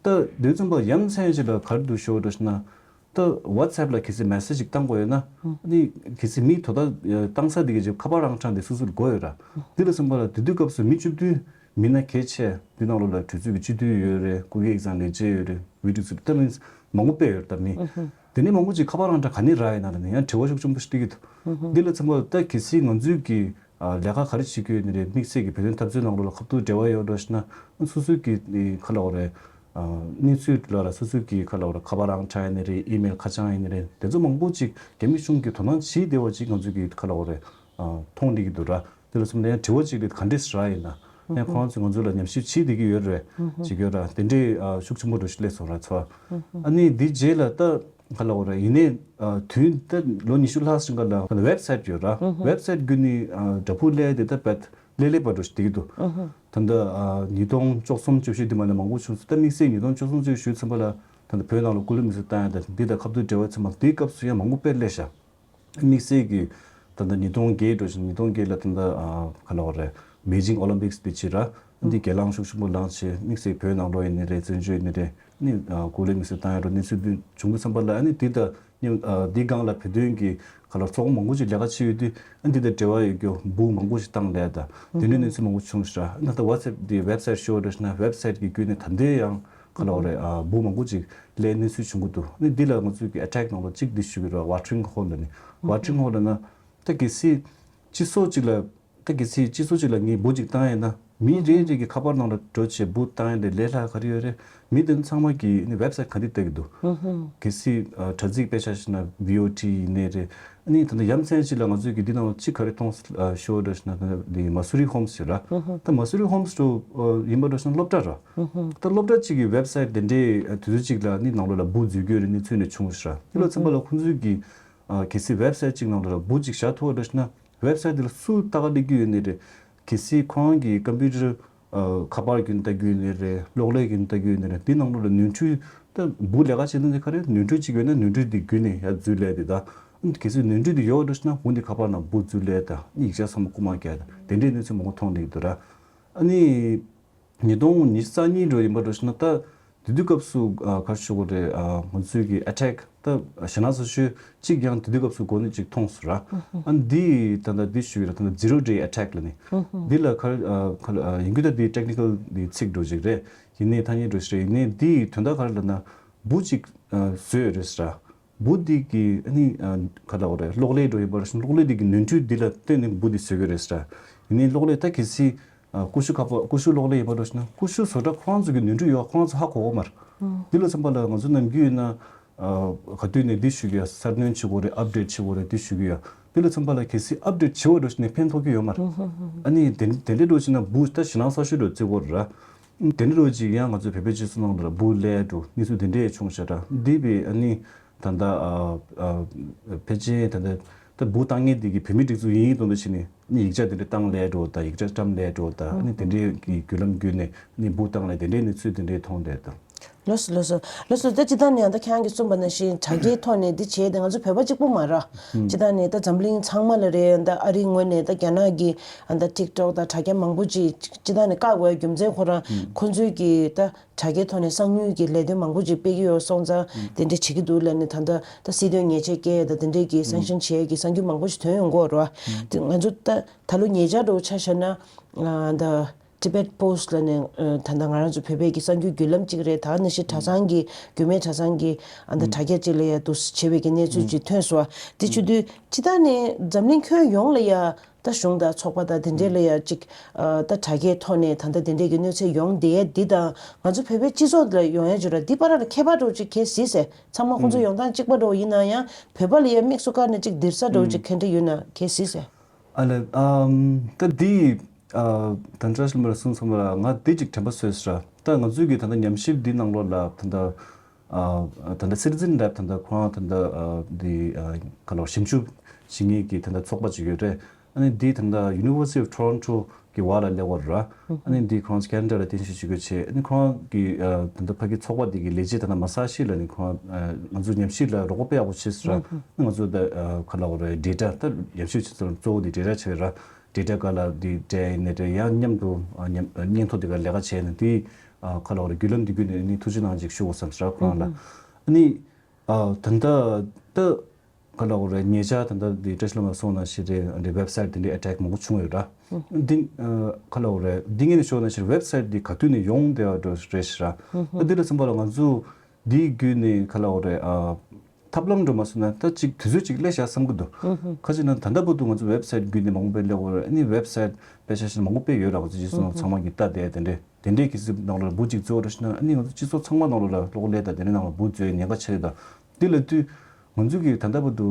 ད་དེ་ཚང་མ་ཡ་མཚན་ཅིག་ལ་ག་རེ་འདུག་ཞུ་བ་འདྲ་ཞིག་ན། ད་ཝ་ཊི་སི་ཨེཕ་ལ་གལ་སྲིད་མེ་སེ་ཇི་ཞིག་བཏང་དགོས་ཡོད་ན་ཨ་ནི་གལ་སྲིད་མི་དོ་བདག་བཏང་ས་དེ་གའི་ཁ་པར་རང་འཁྲངས་དེ་སོ་སོར་དགོས་ཡོད་ར། དེ་ལ་སོང་པ་ལ་དེ་དུས་སྐབས་སུ་མི་བཅུ་བདུན་མི་སྣ་གལ་ཆེ་འདི་ནང་ལོགས་ལ་གྲོས་ཚོགས་ཀྱི་སྤྱི་འཐུས་ཡོད་རེད། སྐུ་སྒེར་ཡིག་ཚང་ལས་བྱེད་ཡོད་རེད། བི་ཌི་སི་ད་མི་མང་པོ་དཔེ་ཡོད་རེད། ད་མི་དེ་ནས་མང་པོ་ཅིག་ཁ་པར་རང་འཁྲངས་ག་ནས་རག་ཡིན་ན་ལ་ནི་ཡང་དྲི་བ་ཤུགས་ཆེན་པོ་ཞིག་འདྲི་གི་འདུག་འདི་ལ་སོང་པ་ལ་ད་གལ་སྲིད་ང་ཚོས་ཀྱི་ཨ་ལས་ཀ་ག་རེ་བྱེད་ཀྱི་ཡོད་ནི་རེད། དམིགས་བསལ་གྱི་བོད་དོན་འཐབ་རྩོད་ནང་ལོགས་ལ་ཁ་ཐུག་འབྲེལ་བ་ཡོད་འགྲོ་ཞིག་ན་སོ་སོའི་གི་ཁ་ལ་འོ་རེད། ཨ་གནས་ཚུལ་ལ་ལ་སོ་སོའི་གི་ཁ་ལ་འོ་རེད། ཁ་པར་རང་འཁྲངས་ཡིན་ནི་རེད། ཨི་མེལ་ཁ་བྱང་ཡིན་ནི་རེད། དེ་ཚོ་མང་པོ་ཅིག་རྒྱ་མི་གཞུང་གིས་དོ་སྣང་བྱེད་བདེ་བ་ཅིག་ང་ཚོ་གི་ཁ་ལ་འོ་རེད། ཨ་མཐོང་བསྡད་ཀྱི་འདུག་ར། དེ་ལ་སོང་ན་ཡང་དྲི་བ་ཅིག་རེད། ག་འདྲས་རག་ཡིན་ན་ཡང་ཁོ་རང་ཚོས་ང་ཚོ་ལ་ཉམས་ཞིབ་བྱེད་བསྡད་ཀྱི་ཡོད་རེད་ཅིག་ཡོད་ར། དེ་འདྲའི་ཨ་ཤུགས་ཆེན་པོ་འགྲོ་ཞིག་སླེབས་སོང་ར་ཚོ། ཨ་ནི་འདི་རྗེས་ལ་ད་ག་ལ་འོ་ར་ཡིན་ནའི་ཨ་དུས་ད་ལོ་ཉི་ཤུ་ལྷག་ཙམ་སྔོན་ལ་ཝེབ་སའིཊ་ཡོད་ར། ཝེབ་སའིཊ་བརྒྱུད་ནས་ཨ་བྲག་ཕུག་ལས་དེ་ད་བད་ལས་ལས་པ་འགྲོ་ཞིག་བསྡད་ཀྱི་འདུག་ད་ལྟ་ཨ་ཉིས་སྟོང་བཅུ་གསུམ་བཅུ་བཞི་དེ་མ་ནས་མང་པོ་བྱུང་སོང་། ད་དམིགས་བསལ་ཉིས་སྟོང་བཅུ་གསུམ་བཅུ་བཞི་ཚུན་པ་ལ་ད་ལྟ་བོད་ནང་ལ་སྐུ་ལུས་མེར་སྲེག་བཏང་ཡ་ད་འདི་དང་ཁ་ཐུག་འབྲེལ་བ་ཚང་མ་དེའི་སྐབས་སུ་ཡང་མང་པོ་དཔེ་སླེབས་ཤག་དམིགས་བསལ་གྱི་ད་ལྟ་ཉིས་སྟོང་བརྒྱད་འགྲོ་ཞིང་ཉིས་སྟོང་བརྒྱད་ལ་ད་ལྟ་ཨ་ག་ལ་བ་རེད། པེ་ཅིང་ཨོ་ལིམ་པིག་སི་དེ་བྱས་ར། འདི་སྒེར་ལངས་ཤུགས་ཆེན་པོ་ལངས་བྱས་དམིགས་བསལ་བོད་ནང་ལོགས་ཡིན་ནི་རེད། བཙན་བྱོལ་ཡིན་ནི་རེད། ནི་ཨ་སྐུ་ལུས་མེར་སྲེག་བཏང་ཡ་འགྲོ་གནས་ཚུལ་འདི་བྱུང་དུས་ཙམ་པ་ལ་ཨ་ནི་འདི་ད་ནི་ཨ་འདི་སྒང་ལ་བོད་དོན་གྱི་ག་ལ་ཚོགས་པ་མང་པོ་ཞིག་ལས་ཀ་བྱེད་ཡོད་དུས་ཨ་འདི་དང་འབྲེལ་བ་ཡོད་རྒྱུ་འབུ་མང་པོ་ཞིག་བཏང་ལས་ད་དེ་འདྲའི་གནས་ཚུལ་མང་པོ་བྱུང་ཤག་ད་ལྟ་ཝ་ཊི་སེབ་འདི་ཝེབ་སའིཊ་ཤོ་འདྲ་ཞིག་ན་ཝེབ་སའིཊ་གི་བརྒྱུད་ནས་ད་ལྟའི་ཡང་ག་ལ་བ་རེད། ཨ་འབུ་མང་པོ་ཅིག་ལས་གནས་ཚུལ་བྱུང་གི་འདུག་ནི་འདི་ལ་ང་ཚོས་ཀྱི་ཨེ་ཊེག་ནང་ལ་གཅིག་འདི་ཞུ་གི་རེད། ཝ་ཊ་རིང་ཧོལ་ལ་ནི་ཝ་ཊ་རིང་ཧོལ་ལ་ན་ད་གལ་སྲིད་སྤྱི་ཚོགས་གཅིག་ལ་ད་གལ་སྲིད་སྤྱི་ཚོགས་གཅིག་ལ་ངས་འབུ་གཅིག་བཏང་ཡིན་ན་ མི་རེ་རེ་གི་ཁ་པར་ནང་ལ་འགྲོ་བྱས་འབུ་བཏང་ཡ་དེ་ལས་སླ་ག་རེ་ཡོད་རེད། མི་དེ་ཚང་མ་གིས་ནི་ཝེབ་སའིཊ་ག་འདི་ལྟ་གི་འདུག་གལ་སྲིད་ཨ་དྲ་ཚིགས་དཔེ་ཆ་བཞག་ན་བྷི་ཨོ་ཊི་ཡིན་ནའི་རེད། ཨ་ནི་ད་ལྟ་ཡ་མཚན་ཅིག་ལ་ང་ཚོས་ཀྱི་འདི་ནང་ལ་ཅིག་ག་རེ་མཐོང་ཨ་ཤོར་འགྲོ་ཞེ་ན། ད་འདི་མ་སུ་རི་ཧོམ་སི་ཞིག་ར། ད་མ་སུ་རི་ཧོམ་སི་འགྲོ་ཨ་ཡིན་པ་འགྲོ་ཞེ་ན་སློབ་གྲྭ་ར། ད་སློབ་གྲྭ་གཅིག་གི་ཝེབ་སའིཊ་དེ་འདྲའི་ཨ་དུས་ཚོད་ཅིག་ལ་ནི་ནང་ལོགས་ལ་འབུ་འཛུལ་གྱི་ཡོད་རེད། གནས་ཚུལ་ནས་བྱུང་ཞེ་ར། དེ་ལ་མཚོན་པ་ལ་ཁོང་ཚོས་ཀྱི་ཨ་གལ་སྲིད་ཝེབ་སའིཊ་གཅིག་ནང་ལོགས་ལ་འབུ་གཅིག་བཞག་ཐུབ་པ་འགྲོ་ཞེ་ན། ཝེབ་སའིཊ་དེ་ལ་སུ་ལྟ་ག་སླེབས་ཀྱི་ཡོད་ནི་རེད། གལ་སྲིད་ཁོ་རང་གི་ཀམ་པུ་ཊར་ཨ་ཁ་པར་བརྒྱུད་ནས་ལྟ་རྒྱུ་ཡོད་ནི་རེད། གློག་ཀླད་བརྒྱུད་ནས་ལྟ་རྒྱུ་ཡོད་ནི་རེད། འདི་ནང་ལོགས་ལ་ནོར་འཁྲུལ། ད་འབུ་ལས་ཀ་བྱེད་སྟངས་དེ་ག་རེ། ནོར་འཁྲུལ་གཅིག་ཡོད་ན་ནོར་འཁྲུལ་དེ་བརྒྱུད་ནས་ཡར་འཛུལ་སླེབས་དེ། ད་གལ་སྲིད་ནོར་འཁྲུལ་དེ་ཡོད་འགྲོ་ཞེ་ན་འོ་འདི་ཁ་པར་ནང་འབུ་འཛུལ་སླེབས་དང་ཡིག་ཆ་ཚང་མ་རྐུ་མ་བརྒྱབ་དང་དེ་འདྲའི་གནས་ཚུལ་མང་པོ་མཐོང་བསྡད་ཀྱི་འདུག་ར། ཨ་ནི། ཉིས་སྟོང་ཉི་ཤུ་རྩ་གཉིས་འགྲོ་ཡིན་པ་འགྲོ་ཞེ་ན། ད་དེ་དུས་སྐབས་སུ་ཨ་ག་རེ་ཞུ་དགོས་རེད། ཨ་ང་ཚོའི་གི་ཨེ་ཊེག་ད་ཞེ་ན་སོ་ཞུ་གཅིག་ཡང་དེ་དུས་སྐབས་སུ་འགོ་ནས་གཅིག་མཐོང་སོང་ར། ཨ་འདི་ད་ལྟ་འདི་ཞུ་གི་ར། ད་ལྟ་ཛི་རོ་ཌེ་ཨེ་ཊེག་ལ་ནི་འདི་ལ་ག་རེ་ཨ་ག་རེ་ཨ་ཡིན་རྒྱུ་ད་འདི་ཊེག་ནི་ཀལ་འདི་ཚིག་འགྲོ་ཅིག་རེད། ཡིན་ནའི་ཐ་སྙད་འགྲོ་ཞིག་རེད། ཡིན་ནའི་འདི་དོན་དག་ག་རེ་ལབ་ན་འབུ་གཅིག་ཨ་བཟོས་ཡོད་རེད་ཟེར་ར། འབུ་འདི་གི་ཨ་ནི་ཨ་ག་ལབ་དགོས་རེད། གློག་ཀླད་འགྲོ་ཡིན་པ་རེད་ཤག་གློག་ཀླད་འདི་གི་ནོར་འཁྲུལ་འདི་ལ་བརྟེན་ནས་འབུ་འདི་བཟོས་ཀྱི་རེད་ཟེར། ཡིན་ནའི་གློག་ཀླད་ད་གལ་སྲིད་ཨ་ཀུ་ཤུ་ཁ་པར་ཀུ་ཤུ་གློག་ཀླད་ཡིན་པ་རེད་ཤག་ན་ཀུ་ཤུ་བཟོ་གྲྭ་ཁོ་རང་ཚོ་གི་ནོར་འཁྲུལ་ཡོད་ཁོ་རང་ཚོ་ཧ་གོ་གི་མ་རེད། འདི་ལ་མཚོན་པ་ལ་ང་ཚོ་ནམ་རྒྱུན་ཡིན་ན་ཨ་ག་དུས་ནས་འདི་ཞུ་གི་ཡ། གསར་སྣོན་བྱེད་དགོས་རེད། ཨབ་ཌེཊ་བྱེད་དགོས་རེད། འདི་ཞུ་གི་ཡ། འདི་ལ་མཚོན་པ་ལ་གལ་སྲིད་ཨབ་ཌེཊ་བྱེད་པ་འགྲོ་ཞིག་ནས་ཕན་ཐོགས་ཀྱི་ཡོད་མ་རེད། ཨ་ནི་དེ་དེ་འདྲའི་འགྲོ་ཞིག་ན་འབུ་ད་ཞེ་ན་སོ་ཞུ་འགྲོ་བརྩི་དགོས་རེད་ར། དེ་འདྲ་རོ་ཅིག་ཡང་ང་ཚོའི་བོད་པའི་སྤྱི་ཚོགས་ནང་ལ་འབུ་ལས་འགྲོ་གནས་ཚུལ་དེ་འདྲས་བྱུང་ཤག་ར། འདི་བས་ཨ་ནི་ད་ལྟ་ཨ་ཨ་ཕལ་ཆེར་ད་ལྟ་ད་འབུ་བཏང་མཁན་འདི་གི་བོད་མི་སྒྲིག་འཛུགས་ཡིན་ཡིན་མདོག་མདོག་བྱས་ནས་ནི་ཡིག་ཆ་དེ་འདྲས་བཏང་ལས་འགྲོ་དང་ཡིག་ཆ་བཀྲམ་ལས་འགྲོ་དང་ཨ་ནི་དེ་འདྲས་ཀྱི་བརྒྱུད་ལམ་བརྒྱུད་ནས་ནི་འབུ་བཏང་ལས་དེ་འདྲས་གནས་ཚུལ་དེ་འདྲས་མཐོང་བསྡད་དང་། ལགས་སོ་ལགས་སོ་ལགས་སོ། ད་སྤྱིར་བཏང་ནས་ད་ཁྱེད་རང་གིས་གསུངས་པ་ནང་བཞིན་དྲ་རྒྱའི་ཐོག་ནས་འདི་བྱས་ཏེ་ང་ཚོ་བོད་པ་གཅིག་པུ་མ་རེད། སྤྱིར་བཏང་ནས་ད་འཛམ་གླིང་ཚང་མ་ལ་རེད། ད་ཨ་རིའི་ངོས་ནས་ད་རྒྱ་ནག་གི་ད་ཊིག་ཊོག་ད་དྲ་རྒྱ་མང་པོ་ཅིག་སྤྱིར་བཏང་ནས་བཀག་དགོས་རྒྱུ་མཚན་ཁོ་རང་ཁོ་ཚོའི་གི་ད་དྲ་རྒྱའི་ཐོག་ནས་གསང་མྱུལ་གྱི་ལས་དོན་མང་པོ་ཅིག་སྤེལ་གྱི་ཡོད་སོང་ཙང་དེ་འདྲ་བྱེད་ཀྱི་འདུག་ལབ་ནས་ད་ད་ད་སྲིད་དོན་ཉེས་ཆད་བཀལ་ད་དེ་འདྲའི་གི་སེང་ཤན་བྱེད་ཀྱི་གསར་འགྱུར་མང་པོ་ཞིག་ཐོན་ཡོང་གི་ཡོད་རེད་བ། དེ་ང་ཚོ་ད་ད་ལོ་ཉེ་ཆར་འདྲ་བོ་ཆ་བཞག་ན་ད། Tibet Post ལ་ནས་ཨ་ད་ལྟ་ང་རང་ཚོ་བོད་པའི་གི་གསར་འགྱུར་བརྒྱུད་ལམ་གཅིག་རེད། ད་ནི་ཤི་གྲྭ་ཚང་གི་རྒྱུད་སྨད་གྲྭ་ཚང་གི་ཨ་ད་དྲ་རྒྱ་གཅིག་ལ་ཡ་འདུག་སེ་བྱེད་པའི་གི་གནས་ཚུལ་གཅིག་ཐོན་སོང་བ། དེ་བྱེད་དུས་སྤྱིར་བཏང་ནས་འཛམ་གླིང་ཁྱོན་ཡོངས་ལ་ཡ་ད་གཞུང་དང་ཚོགས་པ་དང་དེ་འདྲས་ལ་ཡ་གཅིག་ཨ་ད་དྲ་རྒྱའི་ཐོག་ནས་ད་ལྟ་དེ་འདྲས་ཀྱི་གནོད་འཚེ་ཡོང་བསྡད་ཡ་འདི་དང་ང་ཚོ་བོད་པའི་སྤྱི་ཚོགས་ལ་ཡོང་ཡ་བརྗོད་ར་འདི་བར་ལ་ཁྱད་པར་འདྲ་བོ་གཅིག་གལ་སྲིད་ཟེར་ཚང་མ་ཁོང་ཚོ་ཡོང་སྟངས་གཅིག་པ་འདྲ་བོ་ཡིན་ན་ཡང་བོད་པ་ལ་ཡ་དམིགས་སུ་བཀར་ནས་གཅིག་འདིར་ས་འདྲ་བོ་གཅིག་ག་འདྲ་ཡོད་ན་གལ་སྲིད་ཟེར། ཨ་ལས། ཨམ། ད་འདི། ཨ། ད་འདྲ་ཞིག་མར་གསུངས་ཚང་མ་ལ་ང་འདི་ཅིག་དྲན་པ་གསོས་ཟེར། ད་ང་ཚོའི་གི་ད་ལྟ་ཉམས་ཞིབ་འདི་ནང་ལོགས་ལ་ད་ལྟ། ཨ། ད་ལྟ་སི་ཊི་ཛེན་རེབ་ད་ལྟ་ཁོ་རང་ད་ལྟ་ཨ་འདི་ཨ་ག་ལོར་ཞིབ་འཇུག་བྱེད་མཁན་གི་ད་ལྟ་ཚོགས་པ་ཅིག་ཡོད་རེད། ཨ་ནི་འདི་ད་ལྟ་University of Toronto གི་བར་ལ་སླེབས་པ་རེད། ཨ་ནི་འདི་ཁོ་རང་ཚོ་ཁེ་ན་ཌ་ལ་རྟེན་གཞི་བྱེད་དགོས་བྱས། ཨ་ནི་ཁོ་རང་གི་ཨ་ད་ལྟ་ཕ་གི་ཚོགས་པ་འདི་གི་ལས་བྱེད་ད་ལྟ་མ་ས་ཤི་ལ་ནི་ཁོ་རང་ཨ་ང་ཚོ་ཉམས་ཞིབ་ལ་རོགས་པ་དཔེ་ཡག་པོ་བྱས་ཟེར། ང་ཚོ་ད་ཨ་ག་ལབ་དགོས་རེད། ཌེ་ཊ་ད་ཉམས་ཞིབ་བྱེད་ཚུལ་གཙོ་བོ་འདི་ཌེ་ཊ་བྱས་ར། ཌེ་ཊ་ག་ལ་འདི་སྤྲད་ནས་རེད། ཡང་མཉམ་དུ་ཨ་ཉམས་སྙན་ཐོ་འདི་ག་ལས་ཀ་བྱས་ནས་འདི་ཨ་ག་ལབ་དགོས་རེད། བརྒྱུད་ལམ་འདི་བརྒྱུད་ནས་ནི་ཐུགས་རྗེ་གནང་ཅིག་ཞུ་དགོས་བསམ་ཟེར་ཁོ་རང་ལ། ཨ་ནི་ཨ་ད་ལྟ་ད་ག་ལབ་དགོས་རེད། ཉེ་ཆར་ད་ལྟ་འདི་བཀྲ་ཤིས་ལྷ་མོ་གསུངས་ནང་བཞིན་རེད། འདི་ཝེབ་སའིཊ་འདི་འདྲའི་ཨེ་ཊེག་མང་པོ་བྱུང་ཡོད་ར། འདི་ཨ་ག་ལབ་དགོས་རེད། འདི་ངས་ནས་ཤོད་ནང་བཞིན་ཝེབ་སའིཊ་འདི་ག་དུས་ནས་ཡོང་བསྡད་པ་འདྲ་རེད་ཤག་ར། ད་འདི་ལ་མཚོན་པ་ལ་ང་ཚོ་འདི་བརྒྱུད་ནས་ག་ལབ་དགོས་རེད། ཨ་ཐབས་ལམ་འདྲ་མ་བཟོས་ན་ད་ཅིག་དུས་ཚོད་ཅིག་སླེབས་ཤག་བསམ་གི་འདུག་ཁ་ཅིག་ན་ད་ལྟ་བར་དུ་ང་ཚོ་ཝེབ་སའིཊ་བརྒྱུད་ནས་མང་པོ་སླེབས་ཡོད་རེད། ཨ་ནི་ཝེབ་སའིཊ་དཔེ་ཆ་ཞིག་མང་པོ་སྤེལ་ཡོད་ར། ང་ཚོ་སྤྱི་ཚོགས་ནང་ཚང་མ་གིས་ལྟ་བསྡད་དེ་འདྲས་དེ་འདྲས་གི་སྲིད་ནང་ལ་འབུ་གཅིག་བཙོས་ར་ཤི་ན། ཨ་ནི་ང་ཚོ་སྤྱི་ཚོགས་ཚང་མ་ནང་ལ་གློག་ཀླད་དང་དེ་འདྲས་ནང་ལ་འབུ་བཙོས་ཉེན་ཁ་ཆེ་རེད། ད་འདི་ལ་དུས་ང་ཚོ་གི་ད་ལྟ་བར་དུ་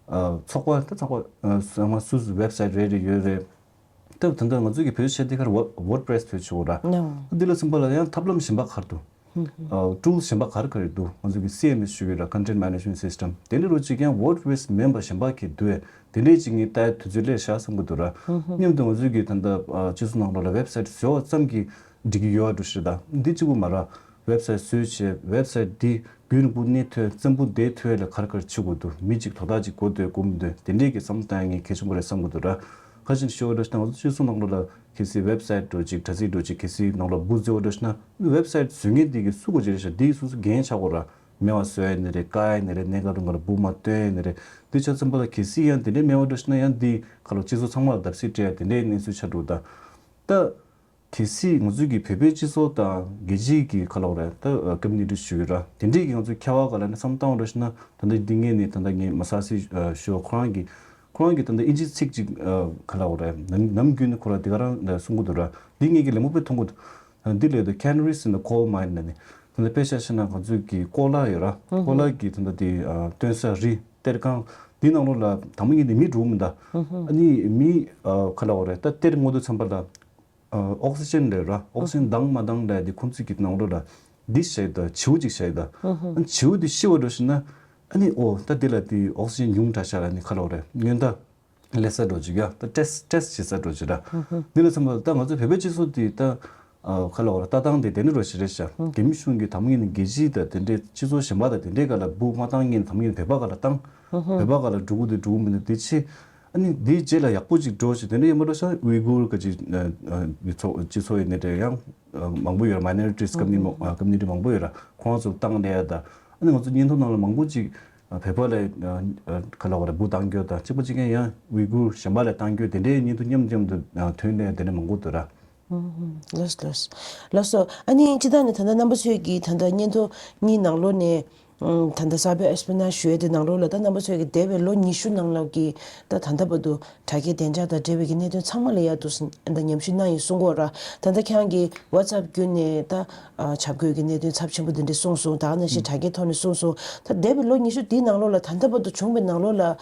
ཨ་ཚོགས་པ་ད་ཚོགས་པ་ཨ་ཚང་མ་སུ་སུ་ཝེབ་སའིཊ་རེ་རེ་ཡོད་རེད། ད་ད་ལྟ་ང་ཚོ་གི་བེད་སྤྱོད་བྱེད་དེ་གར་ཝར་ཌི་པི་རེ་སི་བེད་སྤྱོད་བྱེད་དགོས་ར། འདི་ལ་མཚོན་པ་ལ་ཡང་ཐབས་ལམ་གཞན་པ་ག་རེ་འདུག་ཨ་ཊུལ་སི་གཞན་པ་ག་རེ་ག་རེ་འདུག་ང་ཚོ་གི་སི་ཨེམ་ཨེསི་ཞུ་གི་ར། Content Management System དེ་འདྲ་རོ་ཅིག་ཡང་ཝར་ཌི་པི་རེ་སི་མིན་པ་གཞན་པ་གི་འདུག་ཨེ། དེ་འདྲས་ཅིག་ངས་ལྟ་ཡ་དུས་ཚོད་སླེབས་ཤག་བསམ་གི་འདུག་ར། མཉམ་དུ་ང་ཚོ་གི་ད་ལྟ་ཨ་སྤྱི་ཚོགས་ནང་ལོགས་ལ་ཝེབ་སའིཊ་བཟོ་བ་ཙམ་གྱིས་འགྲིག་གི་ཡོད་འགྲོ་ཞིག་རེད། ད་འདི་གཅིག་པུ་མ་ར། ཝེབ་སའིཊ་བཟོས་བྱས་ཝེབ་སའིཊ་འདི་རྒྱུན་རིང་པོ་གནས་ཐུབ་ཡ་བཙན་པོ་བསྡད་ཐུབ་ཡ་ལ་ག་རེ་ག་རེ་བྱེད་དགོས་འདུག་མི་གཅིག་དོ་བདག་གཅིག་དགོས་འདུག་དགོས་མི་འདུག་དེ་འདྲས་ཀྱི་བསམ་བློ་བཏང་ཡ་ངས་གལ་ཆེན་པོ་རེད་བསམ་གི་འདུག་ར། ཁ་ཅིག་ཤོར་འགྲོ་ཞིག་ད་ང་ཚོ་སྤྱི་ཚོགས་ནང་ལོགས་ལ་གལ་སྲིད་ཝེབ་སའིཊ་འགྲོ་ཅིག་དྲ་ཚིགས་འགྲོ་ཅིག་གལ་སྲིད་ནང་ལོགས་འབུ་བཙོས་འགྲོ་ཞིག་ན་ཝེབ་སའིཊ་བཟོ་མཁན་འདི་གི་སུ་དགོས་ཅིག་རེད་ཤག་འདི་སོ་སོ་འགན་ཆགས་དགོས་ར། མེ་བ་བཟོ་ཡ་ནི་རེད། བཀག་ཡ་ནི་རེད། གནས་སྐབས་རིང་ག་ལ་འབུ་མ་བཏོན་ཡ་ནི་རེད། འདི་ཆ་ཚང་པ་ལ་གལ་སྲིད་ཡང་དེ་འདྲའི་མེ་བ་འགྲོ་ཞིག་ན་ཡང་འདི་ག་ལ་སྤྱི་ཚོགས་ཚང་མ་ལ་བརྡབ་གསིག་སྤྲད་ཡ་དེ་འདྲའི་གནས་ཚུལ་ཆགས་འགྲོ། ད་ད་གལ་སྲིད་ང་ཚོའི་གི་བོད་པའི་སྤྱི་ཚོགས་དང་རྒྱལ་སྤྱིའི་གི་ག་ལ་རེད། ད་ཀམ་མུ་ནི་ཊི་ཞུ་གི་ར། དེ་འདྲའི་གི་ང་ཚོའི་ཁྱད་པར་ག་ལ་ནི་བསམ་བཏང་འགྲོ་ཞིག་ན་ད་ལྟ་འདི་ངས་ནི་ད་ལྟ་ངས་མ་ས་སི་ཞུ་བ་ཁོ་རང་གི་ ཁོ་རང་གིས་ད་ལྟ་ཨིན་ཇིའི་ཚིག་ཅིག་ཨ་ག་ལབ་དགོས་རེད། ནམ་ནམ་རྒྱུན་ནས་ཁོ་རང་དེ་ག་རང་ལ་གསུང་གི་འདུག་ར། འདི་ངེད་ཀྱིས་ལད་མོ་དཔེ་མཐོང་གི་འདུག། ཨ་འདི་ལབ་དུས་Canaries in the Coal Mine ལབ་ནས། ད་ལྟ་དཔེ་ཆ་བཞག་ན་ང་ཚོའི་གི་ཀོ་ལ་ཡོད་ར། ཀོ་ལ་གི་ད་ལྟ་དེ་ཨ་སྟོན་ས་རི་གཏེར་ཁང་འདི་ནང་ལོགས་ལ་དང་པོ་ཉིད་ནས་མི་འགྲོ་གི་མི་འདུག། ཨ་ནི་མི་ཨ་ག་ལབ་དགོས་རེད། ད་གཏེར་རྔོ་དུས་ཙམ་པ་ལ། ཨོག་སི་ཇན་ལབ་ར། ཨོག་སི་ཇན་འདང་མ་འདང་ལབ་དེ་ཁོང་ཚོས་ཀྱི་ནང་ལོགས་ལ་འདི་བཤད་ད་བྱིའུ་ཅིག་བཤད་ད། ཨ་བྱིའུ་འདི་ཤི་བ་འགྲོ་ཞིག་ན། ཨ་ནི་ཨོ་ད་འདི་ལ་དེ་ཨོག་སི་ཇན་ཉུང་དྲགས་ཤག་ལབ་ནི་ག་ལབ་དགོས་རེད། སྔོན་ད་ལས་ས་འགྲོ་ཅིག་ཡ་ད་ཊེ་སི་ཊེ་སི་བྱེད་ས་འགྲོ་ཅིག་ར། འདི་ལ་མཚོན་པ་ད་ང་ཚོ་བོད་པའི་སྤྱི་ཚོགས་འདི་ད་ཨ་ག་ལབ་དགོས་རེད། ལྟ་སྟངས་དེ་དེ་འདྲ་འགྲོ་ཞིག་རེད་ཤག། རྒྱ་མི་གཞུང་གིས་དང་པོ་ཉིད་ནས་རྒྱལ་སྤྱི་ད་དེ་འདྲའི་སྤྱི་ཚོགས་གཞན་པ་ད་དེ་འདྲའི་ག་ལ་འབུ་མ་བཏང་ཉིད་ནས་དང་པོ་ཉིད་ནས་བོད་པ་ག་ལ་བཏང་། བོད་པ་ག་ལ་འགྲོ་གི་འདུག་འགྲོ་གི་མི་འདུག་དེ་ཆེ། ཨ་ནི་དེའི་རྗེས་ལ་ཡག་པོ་ཅིག་འགྲོ་ཞིག་དེ་འདྲ་ཡིན་པ་འགྲོ་ཤག། ཝི་གུར་ག་ཅིག་ཨ་ཨ་མི་ཚོགས་སྤྱི་ཚོགས་ཡིན་ནའི་འདྲ་ཡང་ཨ་མང་པོ་ཡོད་ར། མའི་ནོ་རི་ཊིས་ཀོ་མུ་ནི་ཊི་མང་པོ་ཡོད་ར། ཁོང་ཚོ་བཏང་བསྡད་ཡ་ད། ཨ་ནི་ང་ཚོ་བརྙན་ཐུང་ནང་ལ་མང་པོ་ཅིག་ཨ་བོད་པ་ལ་ཨ་ཨ་ག་ལབ་དགོས་རེད། འབུ་བཏང་རྒྱུ་དང་གཅིག་པ་གཅིག་རྐྱང་ཡང་ཝི་གུར་གཞན་པ་ལ་བཏང་རྒྱུ་དེ་འདྲའི་བརྙན་ཐུང་མཉམ་མཉམ་དུ་ཨ་ཐོན་ནས་དེ་འདྲ་མང་པོ་འདུག་ར། ལགས་སོ་ལགས་སོ། ལགས་སོ། ཨ་ནི་སྤྱིར་བཏང་ནས་ད་ལྟ་རྣམ་པ་ཚོས་ཀྱིས་ད་ལྟ་བརྙན་ཐུང་གཉིས་ནང་ལོགས་ནས། ཨང་། ད་ལྟ་གསར་པའི་ཨེག་སི་པི་ལེན་ཞུ་ཡས་དེ་ནང་ལོགས་ལ་ད་རྣམ་པ་ཚོས་ཀྱི་འདས་པའི་ལོ་ཉི་ཤུ་ནང་ལོགས་ཀྱི་ད་ད་ལྟ་བར་དུ་དྲ་རྒྱའི་བདེ་འཇགས་དང་འབྲེལ་བའི་གི་གནད་དོན་ཚང་མ་ལ་ཡ་འདུག་ཟིན་ད་ཉམས་ཞིབ་གནང་ཡིན་གསུང་གོ་ར། ད་ལྟ་ཁྱེད་རང་གིས་ཝ་ཊི་སེབ་བརྒྱུད་ནས་ད་ཨ་བྱ་རྒོད་ཀྱི་གནད་དོན་ཚབས་ཆེན་པོ་འདི་འདྲ་གསུངས་སོང་། ད་ག་ནང་བཞིན་དྲ་རྒྱའི་ཐོག་ནས་གསུངས་སོང་། ད་འདས་པའི་ལོ་ཉི་ཤུ་འདིའི་ནང་ལོགས་ལ་ད་ལྟ་བར་དུ་བྱུང་བའི་ནང་ལོགས་ལ་